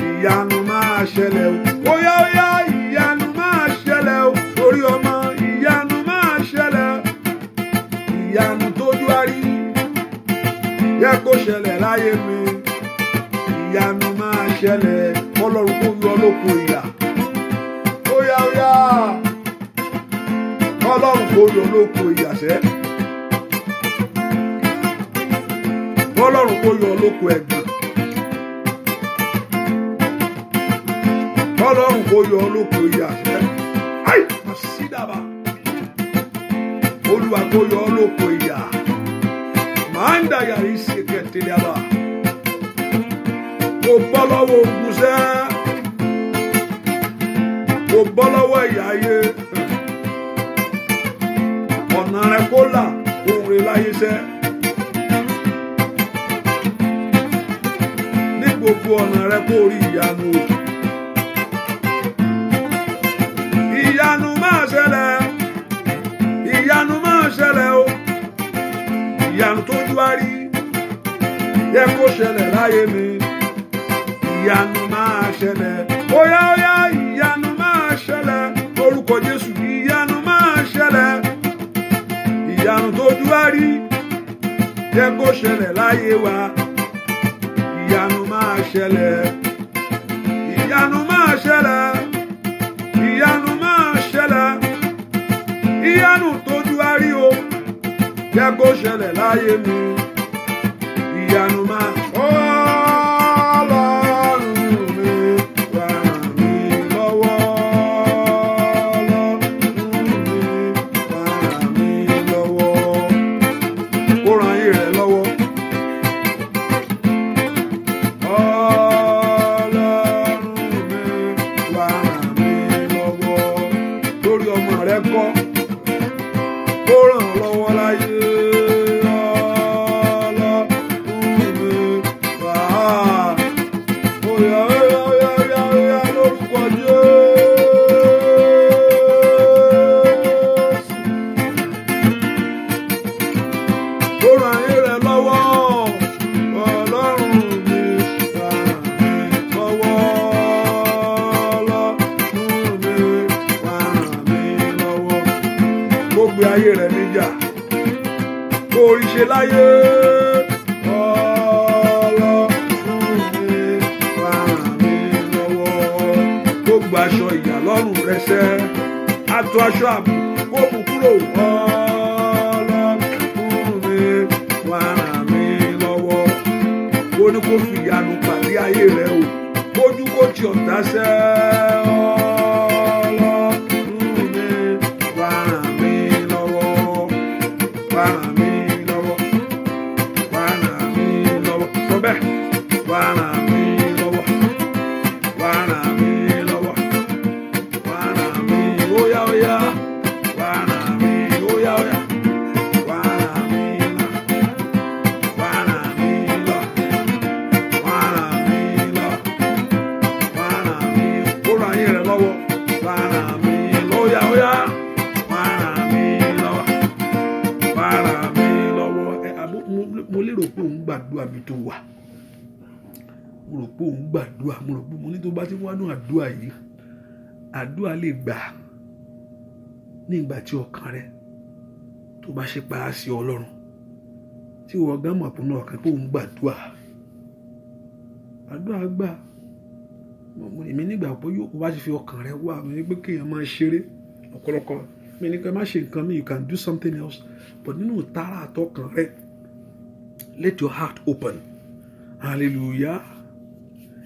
Ìyanu máa ṣẹlẹ̀ o. Óyá óyá ìyanu máa ṣẹlẹ̀ o. Orí ọmọ ìyanu máa ṣẹlẹ̀. Ìyanu tójú á rí. Jẹ́ kó ṣẹlẹ̀ láyé mi. Ìyanu máa ṣẹlẹ̀. Ọlọ́run kó yọ lóko ìyà. Óyá óyá. Ọlọ́run kó yọ lóko ìyà sẹ́. Ọlọ́run kó yọ lóko ẹ̀gbọ́n. Ọlọ́run kó yọ lóko ìyà sẹ́. Ayi masídàbà. Olúwa kó yọ lóko ìyà. Màá ń dàyàrí ṣèkẹ̀tẹ̀lẹ́bà. Kò bọ́ lọ́wọ́ ogun sẹ́. Kò bọ́ lọ́wọ́ ìyà ayé. Ọ̀nà rẹ kó là ohun rẹ láyé sẹ́. Ní gbogbo ọ̀nà rẹ kó rí ìyanu o. Ìyanu máa ṣẹlẹ̀. Ìyanu máa ṣẹlẹ̀ o. Ìyanu tójú á rí. Yẹ kó ṣẹlẹ̀ láyé mi. Ìyanu máa ṣẹlẹ̀. Óyá óyá ìyanu máa ṣẹlẹ̀. Orúkọ Jésù ìyanu máa ṣẹlẹ̀. Ìyanu tójú á rí. Yẹ kó ṣẹlẹ̀ láyé wa. Ìyanu máa ṣẹlẹ̀. Ìyanu máa ṣẹlẹ̀. Ìyanu máa ṣẹlẹ̀. Ìyanu tójú á rí o. Jẹ́ kó ṣẹlẹ̀ láyé mi. Ìyanu máa Ọlọ́run mi wá ràn mí lọ́wọ́. Ọlọ́run mi wá ràn mí lọ́wọ́. Kó ran ayé rẹ lọ́wọ́. Ọlọ́run mi wá ràn mí lọ́wọ́. rẹ kọ́, kó ràn ọ́ lọ́wọ́ láyé. Ọlọ́run mi wá. Óyá, óyá, óyá, óyá, óyá, lórúkọ Jésù. Kó ràn ayé rẹ lọ́wọ́. Ọlọ́run mi ràn mí lọ́wọ́. Ọlọ́run mi ràn mí lọ́wọ́. Kó gbé ayé rẹ níjà, kó rí ṣe láyé. Ọlọ́run mi ràn mí lọ́wọ́. Kó gba aṣọ ìyà lọ́rùn rẹ sẹ́, ato aṣọ àbùkù kó mú kúrò. Ọlọ́run mi ràn mí lọ́wọ́. Ó ní kó fi ìyanu pàdé ayé rẹ o, kójú kó ti ọ̀tá sẹ́. Ọlọ́run mi ràn mí lọ́wọ́, ràn mí lọ́wọ́, ràn mí lọ́wọ́. Sọ bẹ́ẹ̀, ràn mí lọ́wọ́, ràn mí lọ́wọ́, ràn mí, óyá óyá, ràn mí, óyá óyá, ràn mí lọ, ràn mí lọ, ràn mí lọ, ràn mí, kó ràn ayé rẹ lọ́wọ́, ràn mí lọ́yà óyá, ràn mí lọ́wọ́, ràn mí lọ́wọ́. Ẹ àbó mo lérò pé òun gbàdúrà mi tó wà. Mo rò pé òun gbàdúrà, mo rò pé mo ní tó bá ti wá nù àdúrà yìí, àdúrà lè gbà ní ìgbà tí ọkàn rẹ tó bá ṣe para sí Ọlọ́run, tí ìwọ gán mọ̀ pé ọkàn pé òun gbàdúrà, àdúrà gbà. Èmi nígbà pé yóò bá ti fi ọkàn rẹ wá, mi ní pé kéèyàn máa ṣeré ọ̀pọ̀lọpọ̀, mi ní pé má ṣe nǹkan mi, you can do something else, but nínú ìtara àtọkàn rẹ, let your heart open. Hallelujah.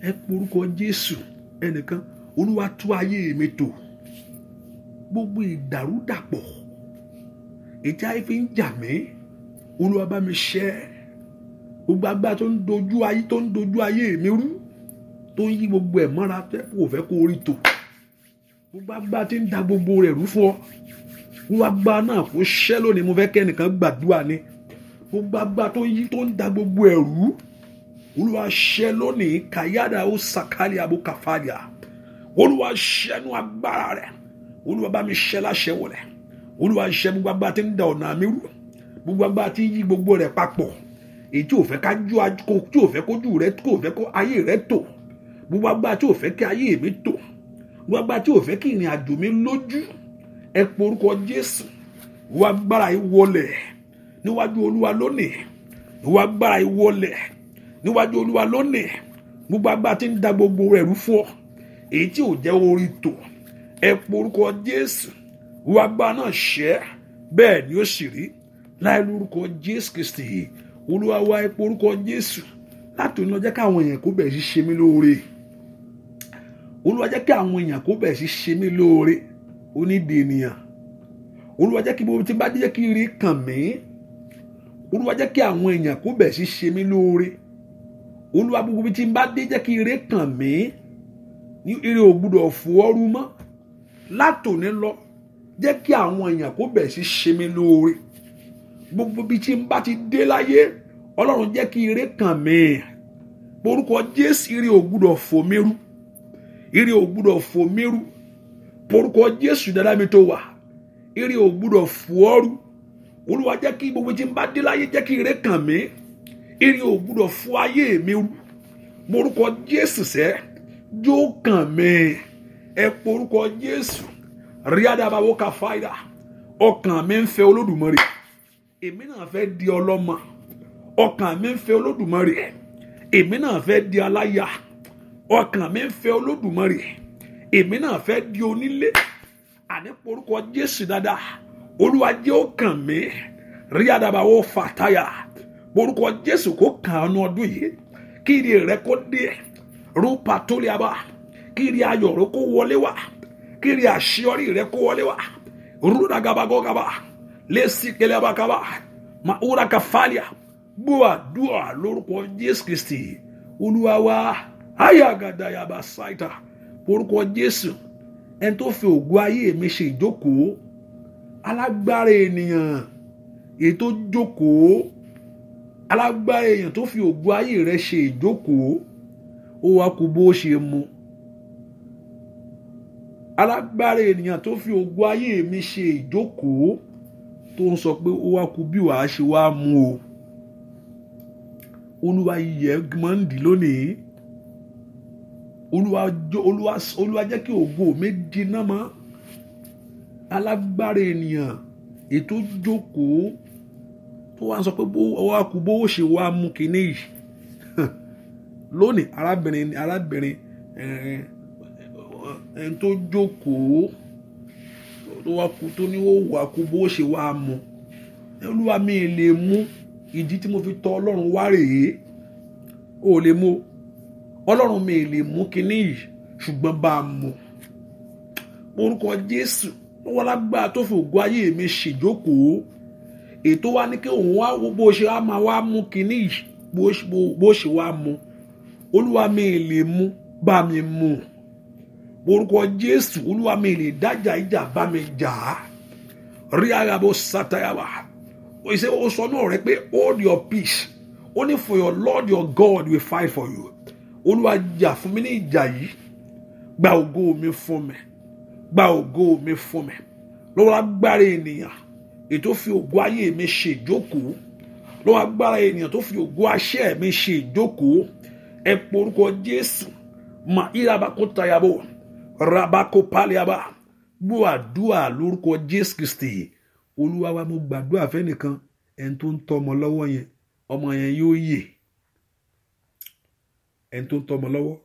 Ẹ porúkọ Jésù. Ẹnìkan, Olúwa tú ayé mi tò. Gbogbo ìdàrúdàpọ̀ ètí ayé fi ń jà mí, Olúwa bá mi ṣẹ́. Gbogbo agbára tó ń dojú ayé, tó ń dojú ayé mi rú, tó ń yí gbogbo ẹ̀ mọ́ra, tẹ́ kò fẹ́ kó orí tò. Gbogbo agbára tí ń da gbogbo rẹ̀ rú fún ọ, gbogbo agbára náà kò ṣẹ́ lónìí. Mo fẹ́ kẹ́nìkan gbàdúrà ni. Gbogbo agbára tó ń yí, tó ń da gbogbo ẹ̀ rú, Olúwa ṣẹ́ lónìí. Kàyáda ó sàkálì àbò kàfàlìà. Olúwa ṣẹ́nu agbára rẹ̀. Olúwa bá mi ṣẹ́ láṣẹ wọlé. Olúwa ṣẹ́ gbogbo agbára tí ń da ọ̀nà mi rú, gbogbo agbára tí ń yí gbogbo rẹ̀ papọ̀, èyí tí ò fẹ́ kájú, tí ò fẹ́ kójú rẹ̀, kò fẹ́ kó ayé rẹ̀ tò. Gbogbo agbára tí ò fẹ́ kí ayé mi tò, gbogbo agbára tí ò fẹ́ kí ìrìn àjò mi lójú, ẹ porúkọ Jésù. Ìwà agbára yìí wọlẹ̀ níwájú Olúwa lónìí. Ìwà agbára yìí wọlẹ̀ níwájú Olúwa lónìí. Gbogbo agbára tí ń da gbogbo rẹ̀ rú fún ọ, èyí tí ò jẹ́ orí tò, ẹ porúkọ Jésù. Ìwà agbára náà ṣẹ́, bẹ́ẹ̀ ni ó sì rí láì lórúkọ Jésù Kristi Olúwa wa. Ẹ porúkọ Jésù. Láti òní lọ, jẹ́ káwọn èèyàn kó bẹ̀rẹ̀ sí ṣe mí lóore. Olúwa jẹ́ kí àwọn èèyàn kó bẹ̀rẹ̀ sí ṣe mí lóore. Onídìí ènìyàn, Olúwa jẹ́ kí gbogbo tí bá dé, jẹ́ kí ire kàn mí. Olúwa jẹ́ kí àwọn èèyàn kó bẹ̀rẹ̀ sí ṣe mí lóore. Olúwa, gbogbo tí bá dé, jẹ́ kí ire kàn mí. Ní ire ò gbúdọ̀ fò ọ́rú mọ́. Látòní lọ, jẹ́ kí àwọn èèyàn kó bẹ̀rẹ̀ sí ṣe mí lóore. Gbogbo bí tí n bá ti dé láyé, Ọlọ́run jẹ́ kí ire kàn mí. Orúkọ Jésù, ire ò gbúdọ̀ fò mí rú, ire ò gbúdọ̀ fò mí rú. Orúkọ Jésù, dáadáa mi tó wà, ire ò gbúdọ̀ fò ọ́ rú. Olúwa jẹ́ kí gbogbo tí n bá dé láyé, jẹ́ kí ire kàn mí. Ire ò gbúdọ̀ fò ayé mi rú. Orúkọ Jésù sẹ́, jó kàn mí. Ẹ porúkọ Jésù. Ríadàbàwò kàfáìdà. Ọkàn mi ń fẹ́ Olódùmarè, èmi náà fẹ́ di ọlọ́mọ. Ọkàn mi ń fẹ́ Olódùmarè, èmi náà fẹ́ di aláya. Ọkàn mi ń fẹ́ Olódùmarè, èmi náà fẹ́ di onílé. Àní porúkọ Jésù dáadáa. Olúwa jẹ́ ó kàn mí. Ríadàbàwò fàtáyà. Porúkọ Jésù, kó kàn án ọdún yìí. Kí ire rẹ kó dé. Rúpa tóliaba. Kí ire ayọ̀ rẹ kó wọlé wá. Kí ire àṣeyọrí rẹ kó wọlé wá. Rúdàgàbàgọ́gàbà lẹ́sì kẹlẹ́bàkàbà màúrà kàfàlíà. Gbọ́ àdúrà lórúkọ Jésù Kristi Olúwa wa. Ayàgàdàyàbà ṣáìtà. Orúkọ Jésù, ẹni tó fi ògo ayé mi ṣe ìjókòó. Alágbára ènìyàn èyí tó jókòó, alágbára èèyàn tó fi ògo ayé rẹ ṣe ìjókòó, ó wá kú bó ṣe mu. Alágbára ènìyàn tó fi ògo ayé mi ṣe ìjókòó, tó ń sọ pé ó wá kú bí wàá ṣe wá mu o. Olúwa yẹ mọ́ndì lónìí. Olúwa jẹ́ kí ògo mi jiná mọ́. Alágbára ènìyàn ètò jókòó tó wá ń sọ pé ó wá kú bó ṣe wá mú kinní yìí. Lónìí arábìnrin ẹni tó jókòó tó wá kú tó ní ó wá kú bó ṣe wá mú. Olúwa mi lè mú. Ìdí tí mo fi tọ̀ Ọlọ́run wá rèé. Ó lè mú. Ọlọ́run mi lè mú kinní yìí, ṣùgbọ́n bá a mú. Orúkọ Jésù, wọ́n lágbára tó fi ògo ayé mi ṣèjókòó, ètò wa ní kí òun wá bó ṣe wá máa wá mú kinní yìí, bó ṣe wá mú. Olúwa mi lè mú, bá mi mú. Orúkọ Jésù, Olúwa mi lè dájà ìjà, bá mi jà á. Rí ara bó sátayàwá. Ó sọ náà rẹ pé hold your peace. Only for your Lord your God will fight for you. Olúwa jà fún mi ní ìjà yìí. Gba ògo mi fún mi. Gba ògo mi fún mi. Lọ́wọ́ agbára ènìyàn ètò fi ògo ayé mi ṣe ìjókòó. Lọ́wọ́ agbára ènìyàn tó fi ògo aṣẹ́ mi ṣe ìjókòó. Ẹ pe orúkọ Jésù. Ma irabako tayabo. Rabako paliaba. Gbọ́ àdúrà lórúkọ Jésù Kristi. Olúwa wa, mo gbàdúrà fẹ́nìkan, ẹni tó ń tọ́ ọmọ lọ́wọ́ yẹn, ọmọ yẹn yóò yè. Ẹni tó ń tọ́ ọmọ lọ́wọ́,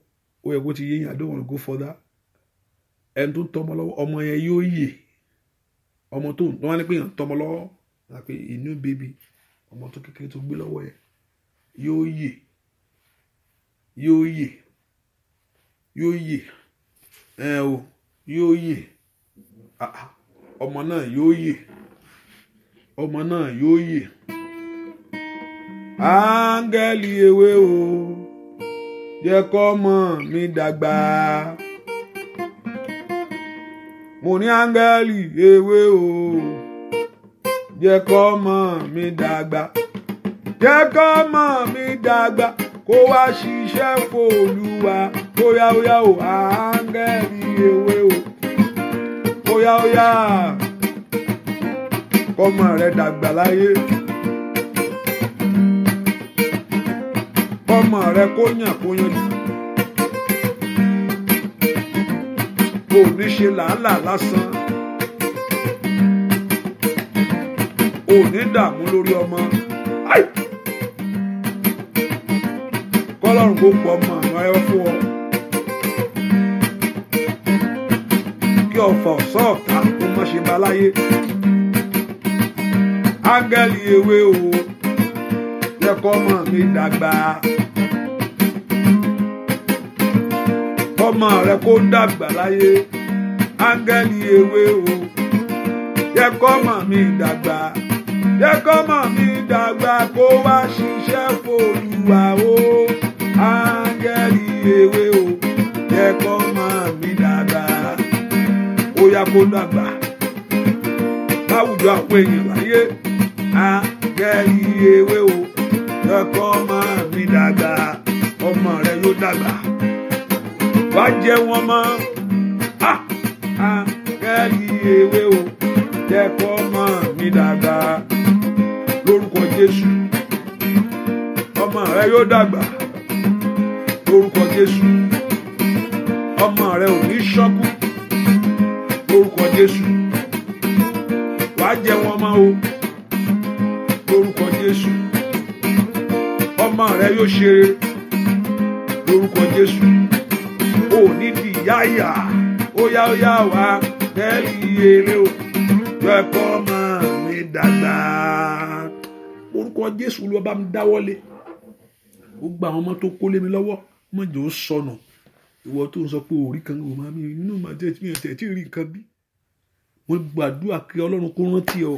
ó yẹ kó ti yé yín, I don't want to go further. Ẹni tó ń tọ́ ọmọ lọ́wọ́, ọmọ yẹn yóò yè. Ọmọ tó ń wọ́n ní pé yàn tọ́ ọmọ lọ́wọ́, like a new baby, ọmọ tó kékeré tó gbé lọ́wọ́ yẹn, yóò yè. Yóò yè. Yóò yè. Ẹ o, yóò yè. Ọmọ náà yóò yè. Ọmọ náà yóò yè. Áńgẹ́lì ewé o, jẹ́ kọ́mọ mi dàgbà. Mo ní áńgẹ́lì ewé o, jẹ́ kọ́mọ mi dàgbà. Jẹ́ kọ́mọ mi dàgbà, kó wá ṣiṣẹ́ f'Olúwa. Óyá óyá o, áńgẹ́lì ewé o. Óyá óyá, kọ́mọ rẹ dàgbà láyé. Kọ́mọ rẹ kó yàn kó yanjú. Kò ní ṣe làálàá lásán. Ò ní dààmú lórí ọmọ. Kọ́lọ́run kó pọ̀ ọmọ àwọn ẹ fún ọ. Kí ọ̀fọ̀ sọ́ọ̀tà kó má ṣe bá láyé. Áńgẹ́lì ewé o, jẹ́ kọ́mọ mi dàgbà. Kọ́mọ rẹ kó dàgbà láyé. Áńgẹ́lì ewé o, jẹ́ kọ́mọ mi dàgbà. Jẹ́ kọ́mọ mi dàgbà kó wá ṣiṣẹ́ f'Olúwa o. Áńgẹ́lì ewé o, jẹ́ kọ́mọ mi dàgbà. Ó yá kó dàgbà láwùjọ àwọn èèyàn láyé. Áńgẹ́lì ewé o, jẹ́ kọ́mọ mi dàgbà. Ọmọ rẹ yóò dàgbà. Wá jẹ wọn mọ́. Áńgẹ́lì ewé o, jẹ́ kọ́mọ mi dàgbà. Lórúkọ Jésù, ọmọ rẹ yóò dàgbà. Lórúkọ Jésù, ọmọ rẹ ò ní ṣọ́kú. Lórúkọ Jésù, wá jẹ wọn mọ́ o. Lórúkọ Jésù, ọmọ rẹ yóò ṣe rere. Lórúkọ Jésù, ò ní di yáyà. Óyá óyá wá áńgẹ́lì ewé o, jẹ́ kọ́mọ mi dàgbà. Orúkọ Jésù, Olúwa bá mi dáwọ́lé. Ó gba àwọn ọmọ tó kó lé mi lọ́wọ́, má jẹ́ ó sọnù. Ìwọ tó ń sọ pé òrí kan ò máa mi inú màá jẹ́ tí mi ò tẹ̀ tí ì rí nǹkan bí. Mo gbàdúrà kí Ọlọ́run kó rántí ọ.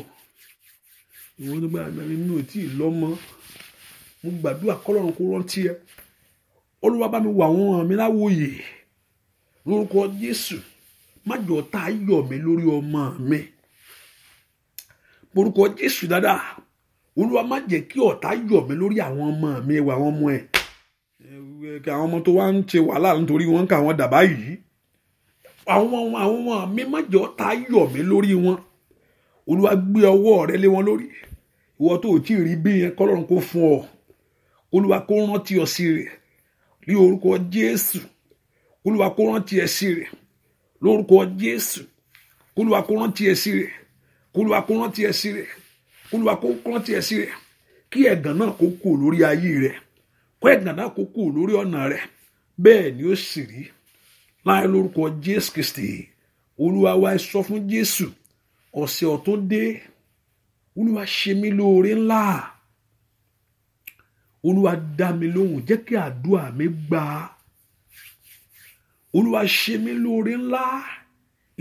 Ìwọ tó gbàdúrà mi ò tí ì lọ́mọ. Mo gbàdúrà kí Ọlọ́run kó rántí ẹ. Olúwa bá mi wà wọ́n mi láwòye. Lórúkọ Jésù, má jẹ́ ọ̀tá yọ̀ mí lórí ọmọ mi. Orúkọ Jésù dáadáa. Olúwa má jẹ́ kí ọ̀tá yọ̀ mí lórí àwọn ọmọ mi, ẹwà àwọn ọmọ ẹ̀. Àwọn ọmọ tó wá ń ṣe wàhálà nítorí wọn ń ka àwọn dàbá yìí. Àwọn ọmọ mi má jẹ́ ọ̀tá yọ̀ mí lórí wọn. Olúwa gbé ọwọ́ rẹ lé wọn lórí. Ìwọ tó ò tí ì rí bí yẹn, kọ́lọ́run kó fún ọ. Olúwa kó rántí ọ sí rẹ̀ ní orúkọ Jésù. Olúwa kó rántí ẹ sí rẹ̀ lórúkọ Jésù. Olúwa kó rántí ẹ sí rẹ̀. Olúwa kó rántí ẹ sí rẹ̀. Olúwa kó rántí ẹ sí rẹ̀. Kí ẹ̀gàn náà kó kú lórí ayé rẹ̀. Kó ẹ̀gàn náà kó kú lórí ọ̀nà rẹ̀. Bẹ́ẹ̀ ni ó sì rí. Láì lórúkọ Jésù Kristi. Olúwa wa, ẹ sọ fún Jésù. Ọ̀sẹ̀ ọ̀tún dé. Olúwa ṣe mí lóore ńlá. Olúwa dá mi lóhùn, jẹ́ kí àdúrà mi gbà. Olúwa ṣe mí lóore ńlá.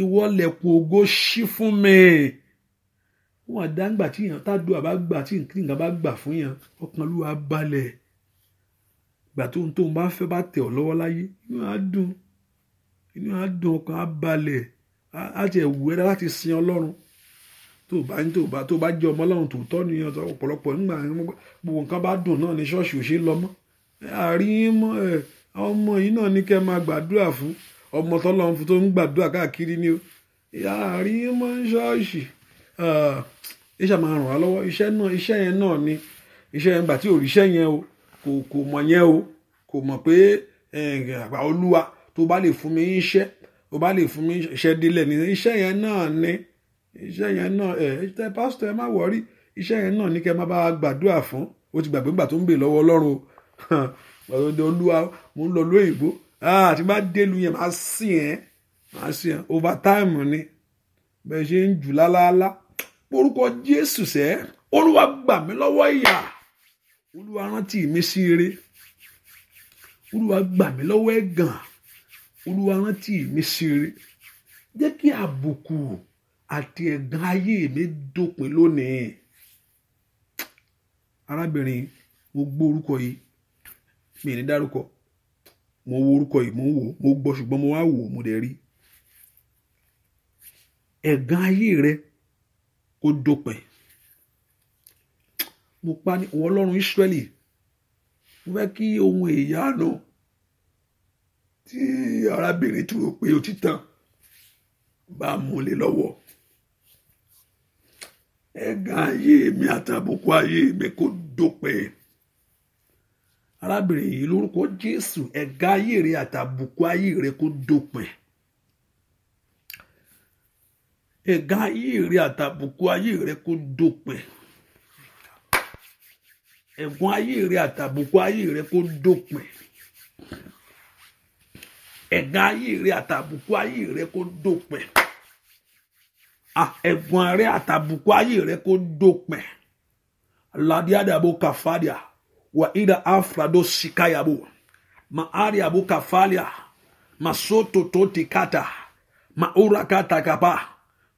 Ìwọ lẹ̀kùn ògo ṣí fún mi. Wọ́n àdá ńgbà tí èèyàn tádùá bá gbà, tí nǹkan bá gbà fún yàn, ọkàn Olúwa balẹ̀. Ìgbà tó ń bá fẹ́ bá tẹ̀ ọ́ lọ́wọ́ láyé, inú á dùn, inú á dùn, ọkàn á balẹ̀. Á ti ẹ̀ wù ẹ́ láti sin Ọlọ́run. Tó bá jẹ́ ọmọ Ọlọ́run tòótọ́ ni ọ̀pọ̀lọpọ̀ nígbà gbogbo nǹkan bá dùn náà ní ṣọ́ọ̀ṣì ò ṣe é lọ mọ́. Àárín mọ́ ẹ̀, àwọn ọmọ yìí náà ní kẹ́ máa gbàdúrà fún. Ọmọ tọ́lọ́run fún tó ń gbàdúrà káàkiri ni o. Àárín mọ́ ṣọ́ọ̀ṣì. Iṣẹ́ máa ràn wá lọ́wọ́. Iṣẹ́ yẹn náà ni. Iṣẹ́ yẹn gbà tí ò rí iṣẹ́ yẹn o, kò mọ̀ yẹn o, kò mọ̀ pé àgbà Olúwa tó bá lè fún mi iṣẹ́, tó bá lè fún mi iṣẹ́ délẹ̀ ni. Iṣẹ́ yẹn náà ni. Iṣẹ́ yẹn náà, ẹ pásítọ̀ ẹ má wọrí. Iṣẹ́ yẹn náà ní kẹ́ máa bá gbàdúrà fún. Ó ti gbàgbé ńgbà tó ń bè lọ́wọ́ Ọlọ́run o. Olúwa, mò ń lọ lóyìnbó. Àti bá délu yẹn, máa sìn ẹ́, máa sìn ẹ́. Overtime ni. Bẹ́ẹ̀ ṣe ń jù lálálá. Orúkọ Jésù sẹ́, Olúwa gbà mí lọ́wọ́ ìyà. Olúwa rántí mi sí ire. Olúwa gbà mí lọ́wọ́ ẹ̀gàn. Olúwa rántí mi sí ire. Jẹ́ kí àbùkù àti ẹ̀gàn ayé mi dópin lónìí. Arábìnrin, mo gbọ́ orúkọ yìí, mi ní dárúkọ. Mo wo orúkọ yìí, mo ń wò, mo gbọ́ ṣùgbọ́n mo wá wò, mo dẹ̀ rí. Ẹ̀gàn ayé rẹ kó dópin. Mo pa ní ìwọ Ọlọ́run Ísírẹ́lì. Mo fẹ́ kí ohun ìyanu tí arábìnrin tí ó pé ó ti tán bá mú lé lọ́wọ́. Ẹ̀gàn ayé mi àtàbùkù ayé mi kó dópin. Arábìnrin yìí lórúkọ Jésù, ẹ̀gàn ayé rẹ àtàbùkù ayé rẹ kó dópin. Ẹ̀gàn ayé rẹ àtàbùkù ayé rẹ kó dópin. Ẹ̀gàn ayé rẹ àtàbùkù ayé rẹ kó dópin. Ẹ̀gàn ayé rẹ àtàbùkù ayé rẹ kó dópin. Ẹ̀gàn rẹ àtàbùkù ayé rẹ kó dópin. Ladiadabo kafadia wa ida afrado sikayabo ma ariabo kafalia ma soto totikata ma urakata kapa.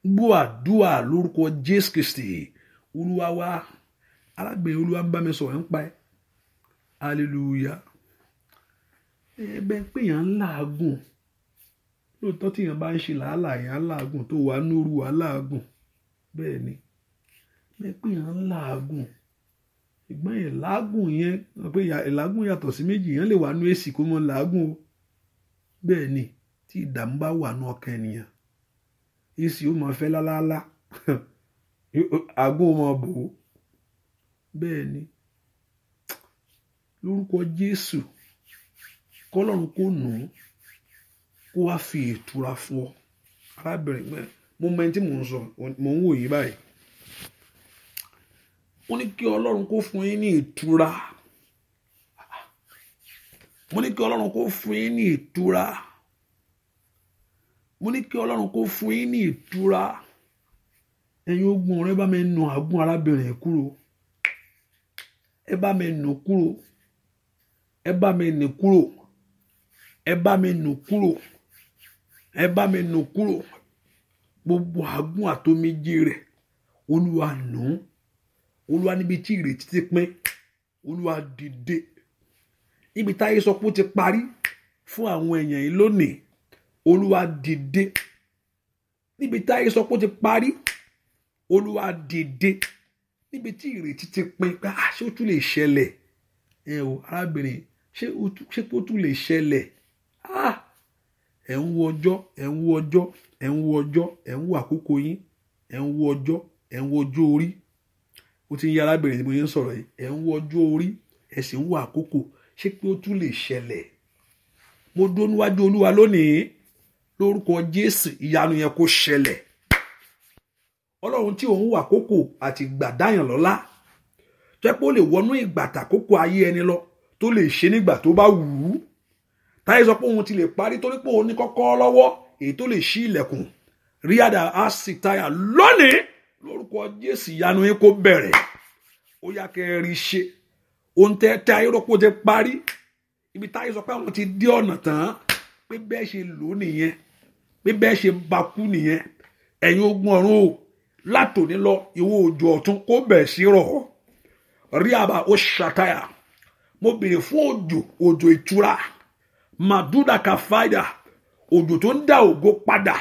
Gbọ́ àdúrà lórúkọ Jésù Kristi. Olúwa wa, arábìnrin Olúwa ń bá mi sọ̀rọ̀ ń pa ẹ́. Hallelujah. Ẹbẹ̀ pé yàn ń làágùn. Lóòótọ́ tí yàn bá ń ṣe làálàá, yàn ń làágùn tó wà nóru wà làágùn. Bẹ́ẹ̀ ni. Ẹbẹ̀ pé yàn ń làágùn. Ìgbọ́n ìlàágùn yẹn, pé ìlàágùn yàtọ̀ sí méjì, yàn lè wà nú èsì kó mọ làágùn o. Bẹ́ẹ̀ ni, tí ìdààmú bá wà nú ọkàn ènìyàn, èsì ó máa fẹ́ lálálá. Àgún ó máa bò ó. Bẹ́ẹ̀ ni. Lórúkọ Jésù, kọ́lọ́run kó nù ú, kó wá fi ìtura fún ọ. Arábìnrin, mo mọ ẹni tí mò ń sọ, mò ń wò yín báyìí. Mo ní kí Ọlọ́run kó fún yín ní ìtura. Mo ní kí Ọlọ́run kó fún yín ní ìtura. Mo ní kí Ọlọ́run kó fún yín ní ìtura. Ẹ̀yin ogun rẹ bá mi nù àgún arábìnrin kúrò. Ẹ bá mi nù kúrò. Ẹ bá mi nù kúrò. Ẹ bá mi nù kúrò. Ẹ bá mi nù kúrò. Gbogbo àgún àtomijé rẹ̀, Olúwa nù. Olúwa níbi tí ìrètí ti pín, Olúwa dìde. Níbi táyé sọ pé ó ti parí fún àwọn èèyàn yìí lónìí, Olúwa dìde. Níbi táyé sọ pé ó ti parí, Olúwa dìde níbi tí ìrètí ti pin pé ṣé ó tún lè ṣẹlẹ̀? Ẹ o arábìnrin, ṣé ó tún lè ṣẹlẹ̀? Ẹ̀ ń wo ọjọ́, ẹ̀ ń wo ọjọ́, ẹ̀ ń wo ọjọ́, ẹ̀ ń wo àkókò yín, ẹ̀ ń wo ọjọ́, ẹ̀ ń wo ọjọ́ orí. Ó ti ń yá arábìnrin tí mo yẹn ń sọ̀rọ̀ yìí. Ẹ̀ ń wo ọjọ́ orí, ẹ̀ sì ń wo àkókò. Ṣé pé ó tún lè ṣẹlẹ̀? Mo dúró níwájú Olúwa lónìí lórúkọ Jésù, ìyanu yẹn kó ṣẹlẹ̀. Ọlọ́run tí òun wà àkókò àti ìgbà dáyàn lọ́lá, tó yẹ pé ó lè wọnú ìgbà tàkókò ayé ẹni lọ, tó lè ṣe nígbà tó bá wù ú. Táyé sọ pé òun ti lè parí torí pé òun ní kọ́kọ́rọ́ lọ́wọ́ èyí tó lè ṣí ilẹ̀kùn. Ríàdà á sì táyà lónìí lórúkọ Jésù, ìyanu yín kó bẹ̀rẹ̀. Ó yá kẹ́ ẹ rí ṣe. Ohun tẹ́ tẹ́ ayé rò pé ó ti parí, ibi táyé sọ pé àwọn ti dé ọ̀nà tán, pé bẹ́ẹ̀ ṣe lò ó nìyẹn, pé bẹ́ẹ̀ ṣe bakú nìyẹn. Ẹ̀yin ogun ọ̀run o, látòní lọ ìwọ òjò ọ̀tún kó bẹ̀ sí rọ̀. Ríàbà ó ṣàtàyà. Mo béèrè fún òjò, òjò ìtura. Màdúdà kàfáìdà, òjò tó ń dá ògo padà,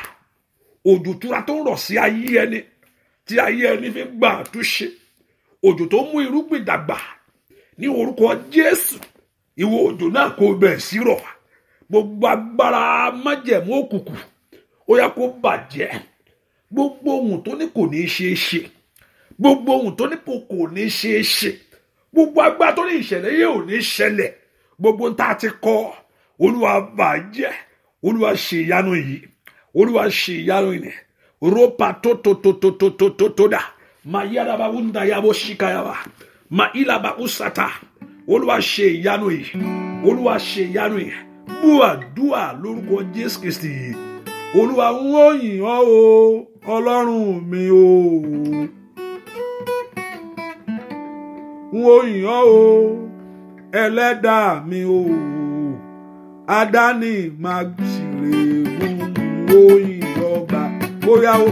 òjò ìtura tó ń rọ̀ sí ayé ẹni, tí ayé ẹni fi gbà àtúnṣe, òjò tó mú irúgbìn dàgbà ní orúkọ Jésù. Ìwọ òjò náà kó bẹ̀ sí rọ̀. Gbogbo agbára májẹ̀mú òkùnkùn ó yá kó bàjẹ́. Gbogbo ohun tó ní kò ní ṣeé ṣe, gbogbo ohun tó ní kò ní ṣeé ṣe, gbogbo agbára tó ní ìṣẹ̀lẹ̀ yìí ò ní ṣẹlẹ̀, gbogbo ohun tá a ti kọ, Olúwa bàjẹ́. Olúwa ṣe ìyanu yìí, Olúwa ṣe ìyanu yìí. Ropa tó tó tó tó tó tó tó tó dà mà yára wúndà yàbọ̀ ṣìkàyàbà mà ìlàbà ọ̀sàtà. Olúwa ṣe ìyanu yìí, Olúwa ṣe ìyanu yìí. Búàdúà lórúkọ Jésù Kristi yìí. Olúwa ń ó yìn ọ́ o, Ọlọ́run mi o. Ń ó yìn ọ́ o, Ẹlẹ́dàá mi o. Adáni máa sì règùn, ń ó yìn ọ́ bá. Bóyá o,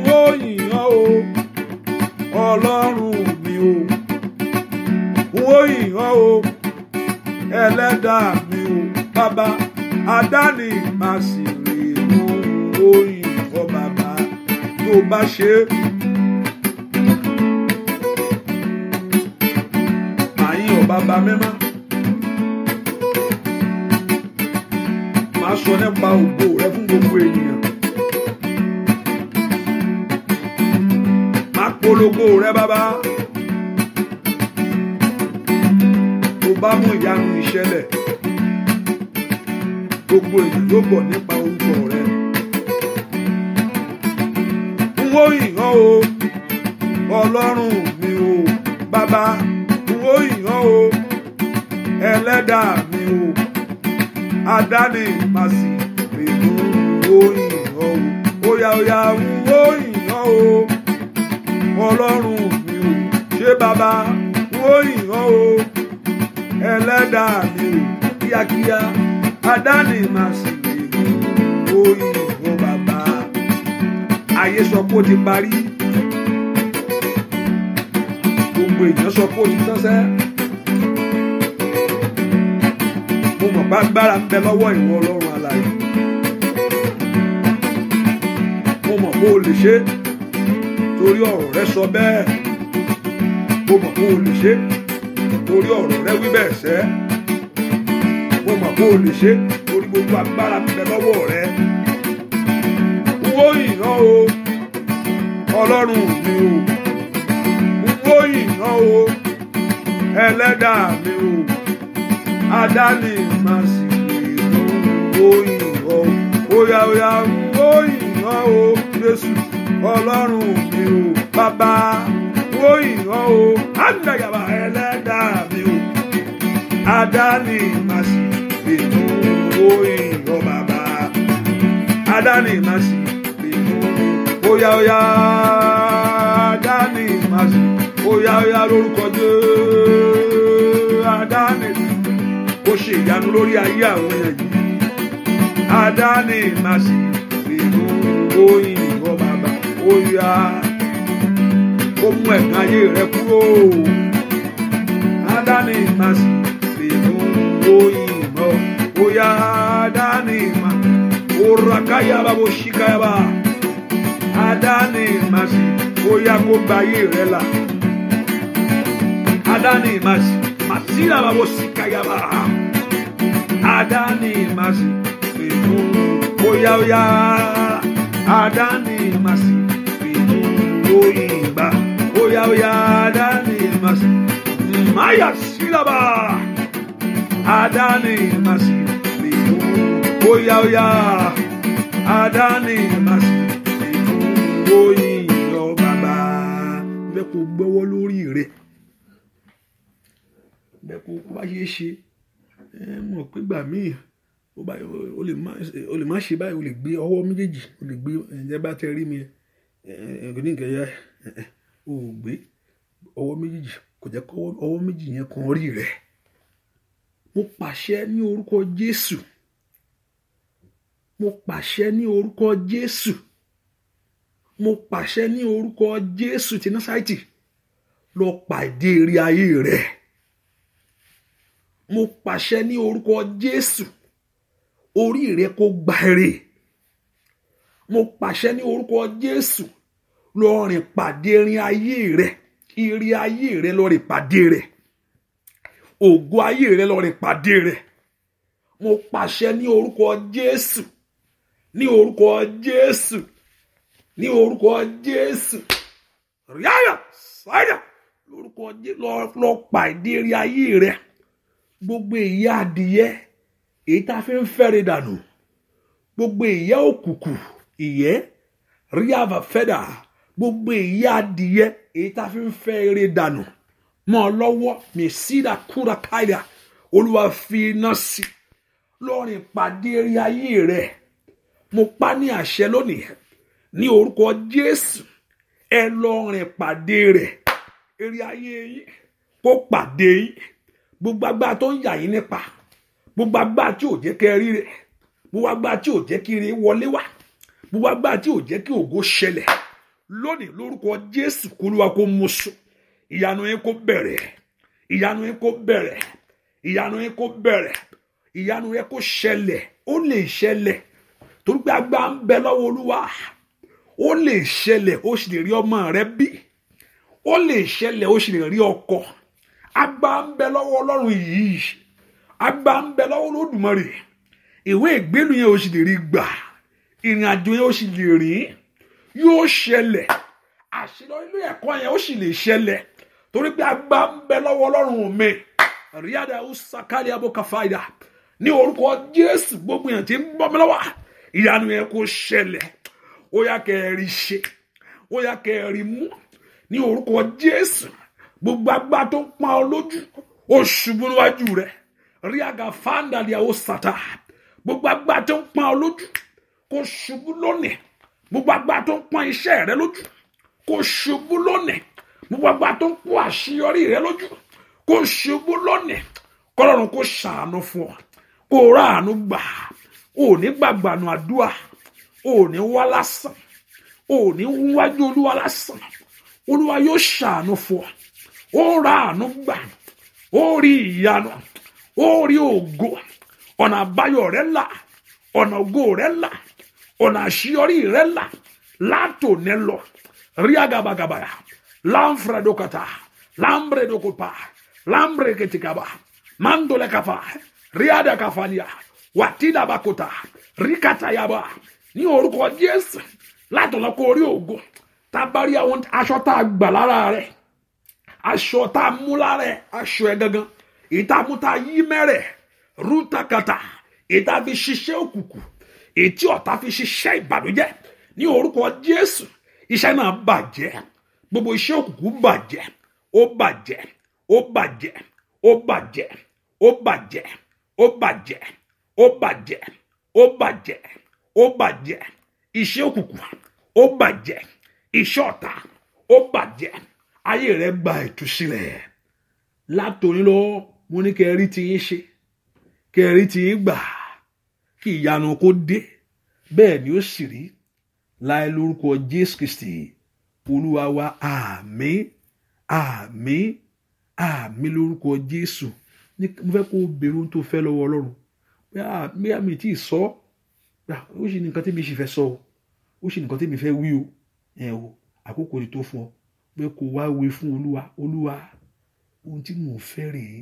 ń ó yìn ọ́ o, Ọlọ́run mi o. Ń ó yìn ọ́ o, Ẹlẹ́dàá mi o. Bàbá, adáni máa sì règùn, ń ó yìn ọ́ bàbá. Tó bá ṣe é, màá yìn ọ́ bàbá mímọ́. Màá sọ nípa ògo rẹ fún gbogbo ènìyàn. Màá polongo rẹ bàbá. Tó bá mú ìyanu ìṣẹ̀lẹ̀, gbogbo ènìyàn yóò gbọ́ nípa orúkọ rẹ. N ó yìn ọ́ o, Ọlọ́run mi o, bàbá. N ó yìn ọ́ o, Ẹlẹ́dàá mi o. Adáni máa sì règùn, n ó yìn ọ́ o. Óyá óyá, n ó yìn ọ́ o, Ọlọ́run mi o. Ṣé bàbá, n ó yìn ọ́ o, Ẹlẹ́dàá mi o. Kíákíá, adáni máa sì règùn, n ó yìn ọ́ bàbá. Ayé sọ pé ó ti parí, gbogbo èèyàn sọ pé ó ti tán sẹ́. Mo mọ̀ pé agbára ń bẹ lọ́wọ́ ìwọ Ọlọ́run alààyè. Mo mọ̀ pé o lè ṣe, torí ọ̀rọ̀ rẹ sọ bẹ́ẹ̀. Mo mọ̀ pé o lè ṣe, torí ọ̀rọ̀ rẹ wí bẹ́ẹ̀ sẹ́. Mo mọ̀ pé o lè ṣe, torí gbogbo agbára ń bẹ lọ́wọ́ rẹ. N ó yìn ọ́ o, Ọlọ́run mi o. N ó yìn ọ́ o, Ẹlẹ́dàá mi o. Adáni máa sì règùn, n ó yìn ọ́ o. Óyá óyá, n ó yìn ọ́ o, Jésù Ọlọ́run mi o. Bàbá, n ó yìn ọ́ o, Àndàyàbà Ẹlẹ́dàá mi o. Adáni máa sì règùn, n ó yìn ọ́ bàbá. Adáni máa sì règùn, óyá óyá, adáni máa sì, óyá óyá lórúkọ Jésù. Adáni ó ṣe ìyanu lórí ayé àwọn èèyàn yìí. Adáni máa sì règùn, ó yìn ọ́ bàbá. Óyá, ó mú ẹ̀gàn ayé rẹ kúrò. Adáni máa sì règùn, ó yìn ọ́. Óyá, adáni máa orakayaba bó ṣíkayaba. Adáni máa sì Ó yá kó gba ayé rẹ là. Adani masi masira babo sikayaba. Adani masi pè fún. Ó yá ó yá. Adani masi pè fún òyìnbá. Ó yá ó yá. Adani masi maya silaba. Adani masi pè fún. Ó yá ó yá. Adani masi pè fún òyìnbó bàbá. Bẹ́ẹ̀ kò gbọ́wọ́ lórí rẹ̀. Bẹ́ẹ̀ kò bá ṣe é ṣe. Mọ̀ pé gbà míì o lè má ṣe báyìí, o lè gbé ọwọ́ méjèèjì, o lè gbé ǹjẹ́ bá tẹ rí mi ní nǹkan yẹ, o gbé ọwọ́ méjèèjì, kò jẹ́ kó ọwọ́ méjì yẹn kan orí rẹ̀. Mo pàṣẹ ní orúkọ Jésù. Mo pàṣẹ ní orúkọ Jésù. Mo pàṣẹ ní orúkọ Jésù ti Násárẹ́tì. Lọ pàdé èrè ayé rẹ̀. Mo pàṣẹ ní orúkọ Jésù. Orí rẹ kó gba èrè. Mo pàṣẹ ní orúkọ Jésù. Lọ rìn pàdé erin ayé rẹ. Ire ayé rẹ lọ rìn pàdé rẹ. Ògo ayé rẹ lọ rìn pàdé rẹ. Mo pàṣẹ ní orúkọ Jésù. Ní orúkọ Jésù. Ní orúkọ Jésù. Ríàyà sáyà. Lórúkọ Jésù lọ pàdé erin ayé rẹ. Gbogbo ìyà adìyẹ èyí tá a fi ń fẹ́rẹ̀ dànù. Gbogbo ìyà òkùnkùn ìyẹ́ ríàvà fẹ́dà. Gbogbo ìyà adìyẹ èyí tá a fi ń fẹ́rẹ̀ dànù. Mọ́ ọ lọ́wọ́ mẹ́sìlá kúra káyà. Olúwa fi iná sí. Lọ́rìn pàdé eré ayé rẹ̀. Mo pa ní àṣẹ lónìí. Ní orúkọ Jésù. Ẹ lọ́rìn pàdé rẹ̀. Eré ayé yín kó pàdé yín. Gbogbo agbára tó ń yà yín nípa. Gbogbo agbára tí ò jẹ́ kẹ́ rí rẹ̀. Gbogbo agbára tí ò jẹ́ kí ire wọlé wá. Gbogbo agbára tí ò jẹ́ kí ògo ṣẹlẹ̀. Lónìí lórúkọ Jésù k'Olúwa kó mú sùn. Ìyanu yín kó bẹ̀rẹ̀. Ìyanu yín kó bẹ̀rẹ̀. Ìyanu yín kó bẹ̀rẹ̀. Ìyanu yẹn kó ṣẹlẹ̀. Ó lè ṣẹlẹ̀. Torí pé agbára ń bẹ lọ́wọ́ Olúwa. Ó lè ṣẹlẹ̀, ó sì lè rí ọmọ rẹ bí. Ó lè ṣẹlẹ̀, ó sì lè rí ọkọ. Agbára ń bẹ lọ́wọ́ Ọlọ́run yìí. Agbára ń bẹ lọ́wọ́ Olódùmarè. Ìwé ìgbélú yẹn ó sì lè rí gbà. Ìrìn àjò yẹn ó sì lè rìn. Yóò ṣẹlẹ̀. Àṣeyọrí ilé ẹ̀kọ́ yẹn ó sì lè ṣẹlẹ̀. Torí pé agbára ń bẹ lọ́wọ́ Ọlọ́run mi. Ríàdà Usakali Abokafaida. Ní orúkọ Jésù gbogbo yẹn tí ń bọ́ mi lọ́wọ́. Ìyanu yẹn kó ṣẹlẹ̀. Ó yá kẹ́ ẹ rí ṣe. Ó yá kẹ́ ẹ rí mú. Ní orúkọ Jésù. Gbogbo agbára tó ń pọ́n ọ lójú. Ó ṣubú níwájú rẹ̀. Ríàgà fáńdàlì àwọn sàtà. Gbogbo agbára tó ń pọ́n ọ lójú. Kó ṣubú lónìí. Gbogbo agbára tó ń pọ́n iṣẹ́ rẹ lójú. Kó ṣubú lónìí. Gbogbo agbára tó ń pọ́n àṣeyọrí rẹ lójú. Kó ṣubú lónìí. Kọ́lọ́run kó ṣàánú fún ọ. Kó ráàánú gbà. Ò ní gbàgbànú àdúrà. Ò ní wá lásán. Ò ní wájú Olúwa lásán. Olúwa yóò ṣàánú fún ọ. Ó ráàánú gbà. Ó rí ìyanu. Ó rí ògo. Ọ̀nà àbáyọ rẹ là. Ọ̀nà ògo rẹ là. Ọ̀nà àṣeyọrí rẹ là. Látòní lọ. Rí agabagabaya. Láǹfàdókàtà. Láǹbrẹ̀dókòpà. Láǹbrẹ̀kẹtìkàbà. Mándólẹ́kàfà. Ríàdàkàfàlìà. Wàtídàbàkòtà. Ríkàtàyàbà. Ní orúkọ Jésù. Látọ̀lọ́ kó rí ògo. Tábárí àwọn aṣọ tá a gbà lára rẹ̀. Aṣọ tá a mú lára ẹ̀. Aṣọ ẹ̀ gangan. Èyí tá a mú tá a yí mẹ́rẹ̀. Rútakàtà. Èyí tá a fi ṣiṣẹ́ òkùnkùn. Èyí tí ọ̀tá fi ṣiṣẹ́ ìbànújẹ́. Ní orúkọ Jésù. Iṣẹ́ náà bàjẹ́. Gbogbo iṣẹ́ òkùnkùn bàjẹ́. Ó bàjẹ́. Ó bàjẹ́. Ó bàjẹ́. Ó bàjẹ́. Ó bàjẹ́. Ó bàjẹ́. Ó bàjẹ́. Ó bàjẹ́. Iṣẹ́ òkùnkùn. Ó bàjẹ́. Iṣẹ́ ọ̀tá. Ó bàjẹ́. Ayé rẹ gba ìtúsílẹ̀. Látòní lọ, mo ní kẹ́ rí tiyín ṣe. Kẹ́ rí tiyín gbà. Kí ìyanu kó dé. Bẹ́ẹ̀ ni ó sì rí. Láì lórúkọ Jésù Kristi. Olúwa wa, àmín. Àmín. Àmín lórúkọ Jésù. Mo fẹ́ kó o béèrè ohun tó fẹ́ lọ́wọ́ Ọlọ́run. Bóyá mi tí ì sọ. Ó sì ní nǹkan tí mi sì fẹ́ sọ o. Ó sì ní nǹkan tí mi fẹ́ wí o. Ẹ o. Àkókò ti tó fún ọ pé kó wá wí fún Olúwa. Olúwa, ohun tí mò ń fẹ́ rèé.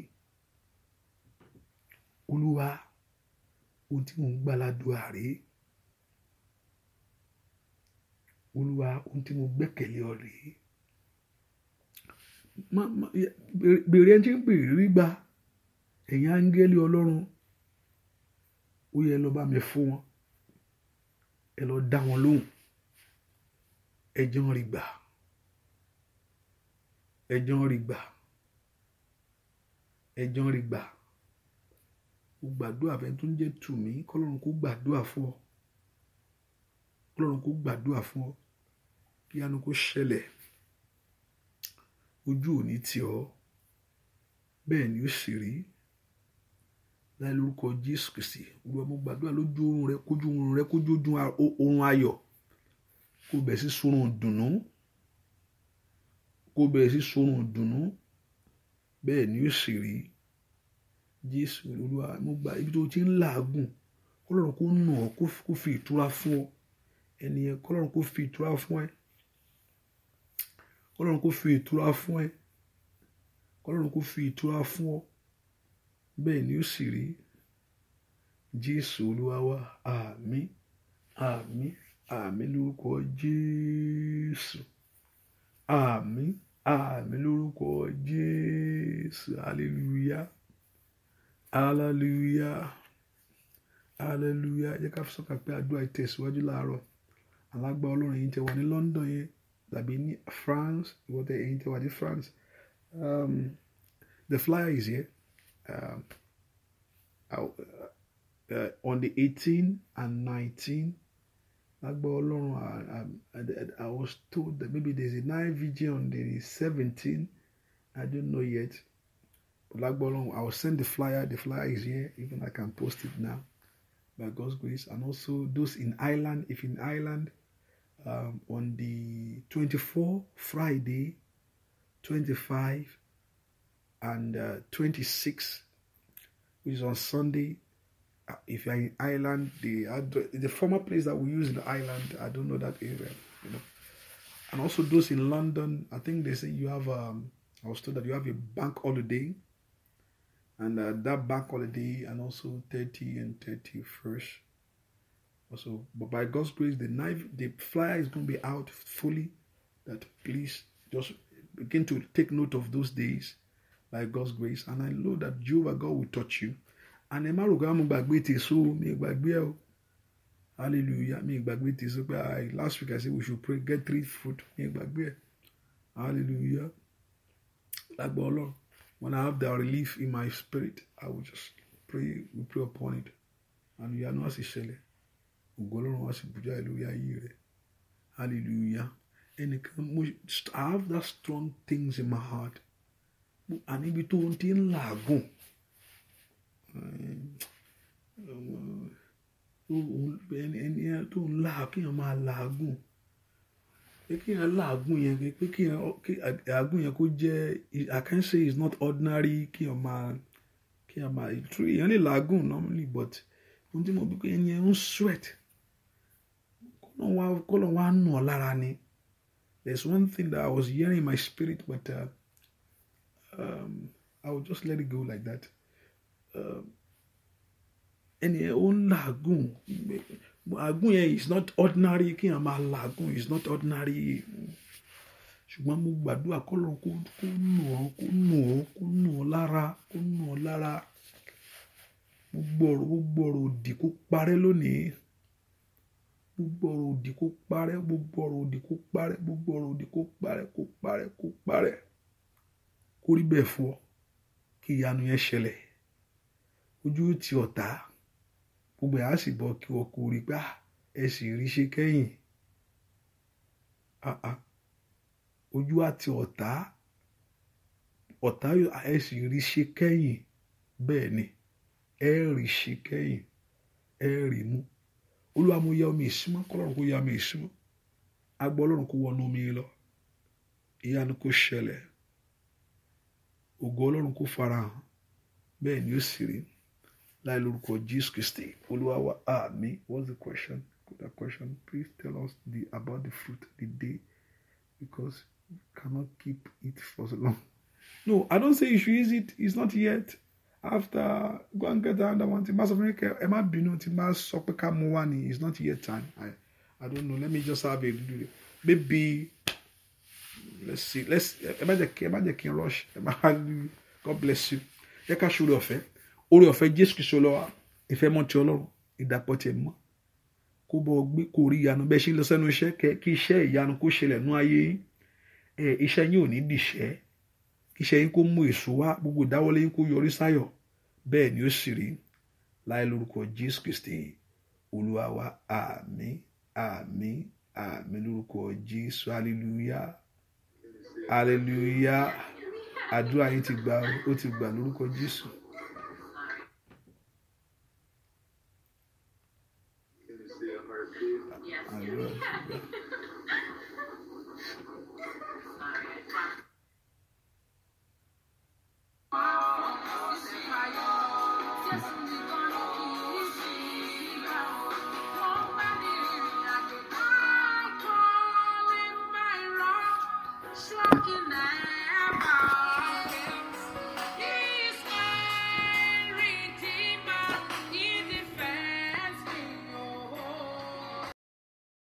Olúwa, ohun tí mò ń gbà ládùúà rèé. Olúwa, ohun tí mo gbẹ́kẹ̀lé ọ rèé. Bèrè ẹni tí ń bèrè rí gbà. Ẹ̀yin áńgẹ́lì Ọlọ́run, ó yẹ lọ bá mi fún wọn. Ẹ lọ dá wọn lóhùn. Ẹ jẹ́ wọn rí gbà. Ẹ jẹ́ wọn rí gbà. Ẹ jẹ́ wọn rí gbà. Mo gbàdúrà fẹ́ tó ń jẹ́ tù mí, k'Ọlọ́run kó gbàdúrà fún ọ. K'Ọlọ́run kó gbàdúrà fún ọ. Kí ìyanu kó ṣẹlẹ̀. Ojú ò ní tì ọ́. Bẹ́ẹ̀ ni ó sì rí. Láì lórúkọ Jésù Kristi. Olúwa, mo gbàdúrà lójú oorun rẹ, kójú oorun rẹ, kójú oorun ayọ̀. Kó bẹ̀rẹ̀ sí sunrun ìdùnnú. Kó bẹ̀rẹ̀ sí sunrun ìdùnnú. Bẹ́ẹ̀ ni ó sì rí. Jésù Olúwa, mo gbà ibi tó ti ń làágùn, k'Ọlọ́run kó nù ọ́, kó fi ìtura fún ọ. Ẹni yẹn, k'Ọlọ́run kó fi ìtura fún ẹ. K'Ọlọ́run kó fi ìtura fún ẹ. K'Ọlọ́run kó fi ìtura fún ọ. Bẹ́ẹ̀ ni ó sì rí. Jésù Olúwa wa. Àmín, àmín, àmín lórúkọ Jésù. Àmín, àmín lórúkọ Jésù. Hallelujah. Hallelujah. Hallelujah. Jẹ́ ká fi sọ́kàn pé àdúrà ìtẹ̀síwájú láàárọ̀. Alágbá Ọlọ́run, ẹ̀yin tẹ́ wà ní London yẹn tàbí ní France, ìwọ tẹ́ ẹ̀yin tẹ́ wà ní France. The flyer is here. On the 18 and 19, lágbá Ọlọ́run, I was told that maybe there's a night vigil on the 17. I don't know yet. But lágbá Ọlọ́run, I will send the flyer. The flyer is here. Even I can post it now by God's grace. And also those in Ireland, if in Ireland, on the 24, Friday, 25, and 26, which is on Sunday. If you're in Ireland, the former place that we use in Ireland, I don't know that area, you know. And also those in London, I think they say you have, I was told that you have a bank holiday, and that bank holiday, and also 30 and 31st. Also, but by God's grace, the flyer is going to be out fully. That please just begin to take note of those days by God's grace. And I know that Jehovah God will touch you. And ẹ má rò pé mo gbàgbé tèso, mi gbàgbé ẹ o. Hallelujah. Mi gbàgbé tèso pé last week I said we should pray, get 3 fruit. Mi gbàgbé ẹ. Hallelujah. Lágbà Ọlọ́run. When I have that relief in my spirit, I will just pray, we pray upon it. And ìyanu á sì ṣẹlẹ̀. Ògo Ọlọ́run á sì bùjá lórí ayé rẹ̀. Hallelujah. Ẹnìkan, I have that strong things in my heart. And ibi tó ń ti ń làágùn. Ẹni tó ń là, kéèyàn máa làágùn. Pé kéèyàn làágùn yẹn, pé kéèyàn àágùn yẹn kó jẹ́, I can't say it's not ordinary, kéèyàn máa, true, èèyàn lè làágùn normally, but ohun tí mo bí pé ẹni yẹn ń sweat. Kọ́lọ̀ wá nù ọ́ lára ni. There's one thing that I was hearing in my spirit, but I will just let it go like that. Ẹni yẹn ó ń làágùn. Àágùn yẹn is not ordinary. Kéèyàn máa làágùn is not ordinary. Ṣùgbọ́n mo gbàdúrà kọ́lọ́run kó nù ọ́, kó nù ọ́, kó nù ọ́ lára, kó nù ọ́ lára. Gbogbo ọ̀rọ̀ òdì kó parẹ́ lónìí. Gbogbo ọ̀rọ̀ òdì kó parẹ́, gbogbo ọ̀rọ̀ òdì kó parẹ́, gbogbo ọ̀rọ̀ òdì kó parẹ́, kó parẹ́, kó parẹ́. Kó rí bẹ́ẹ̀ fún ọ, kí ìyanu yẹn ṣẹlẹ̀. Ojú ti ọ̀tá, gbogbo ẹ̀ á sì bọ̀ kí wọ́n kó rí pé ẹ sì rí ṣe kẹ́yìn. Ojú àti ọ̀tá, ọ̀tá ẹ sì rí ṣe kẹ́yìn. Bẹ́ẹ̀ ni, ẹ rí ṣe kẹ́yìn, ẹ rí mú. Olúwa, mo ya omi ìsímọ́, k'Ọlọ́run kó ya omi ìsímọ́. Agbọ́ Ọlọ́run kó wọnú omi lọ. Ìyanu kó ṣẹlẹ̀. Ògo Ọlọ́run kó farahàn. Bẹ́ẹ̀ ni ó sì rí. Láì lórúkọ Jésù Kristi. Olúwa wa, àmín. What's the question? That question. Please tell us about the fruit the day Because you cannot keep it for so long. No, I don't say you should use it. It's not yet. After, go and get another one. Tí n bá sọ fún yín kẹ́ ẹ má bínú, tí n bá sọ pé ká mú wá ni, it's not yet time. I don't know. Let me just have a maybe. Let's see. Let's ẹ má jẹ́ kí n rush. God bless you. Ẹ ká ṣe oore ọ̀fẹ́. Oore ọ̀fẹ́ Jésù Kristi Olúwa. Ìfẹ́ mọ́ ti Ọlọ́run. Ìdàpọ̀ tiẹ̀ mọ́. Kó bọ́ gbé kó rí ìyanu. Bẹ́ẹ̀ ṣe ń lọ sẹ́nu iṣẹ́ kí iṣẹ́ ìyanu kó ṣẹlẹ̀ nú ayé yín. Iṣẹ́ yín ò ní dìṣẹ́. Kí iṣẹ́ yín kó mú èso wá. Gbogbo ìdáwọ́lé yín kó yọrí sáyọ̀. Bẹ́ẹ̀ ni ó sì rí. Láì lórúkọ Jésù Kristi Olúwa wa. Àmín, àmín, àmín lórúkọ Jésù. Hallelujah. Hallelujah. Àdúrà yín ti gbà, ó ti gbà lórúkọ Jésù. Àdúrà ti gbà.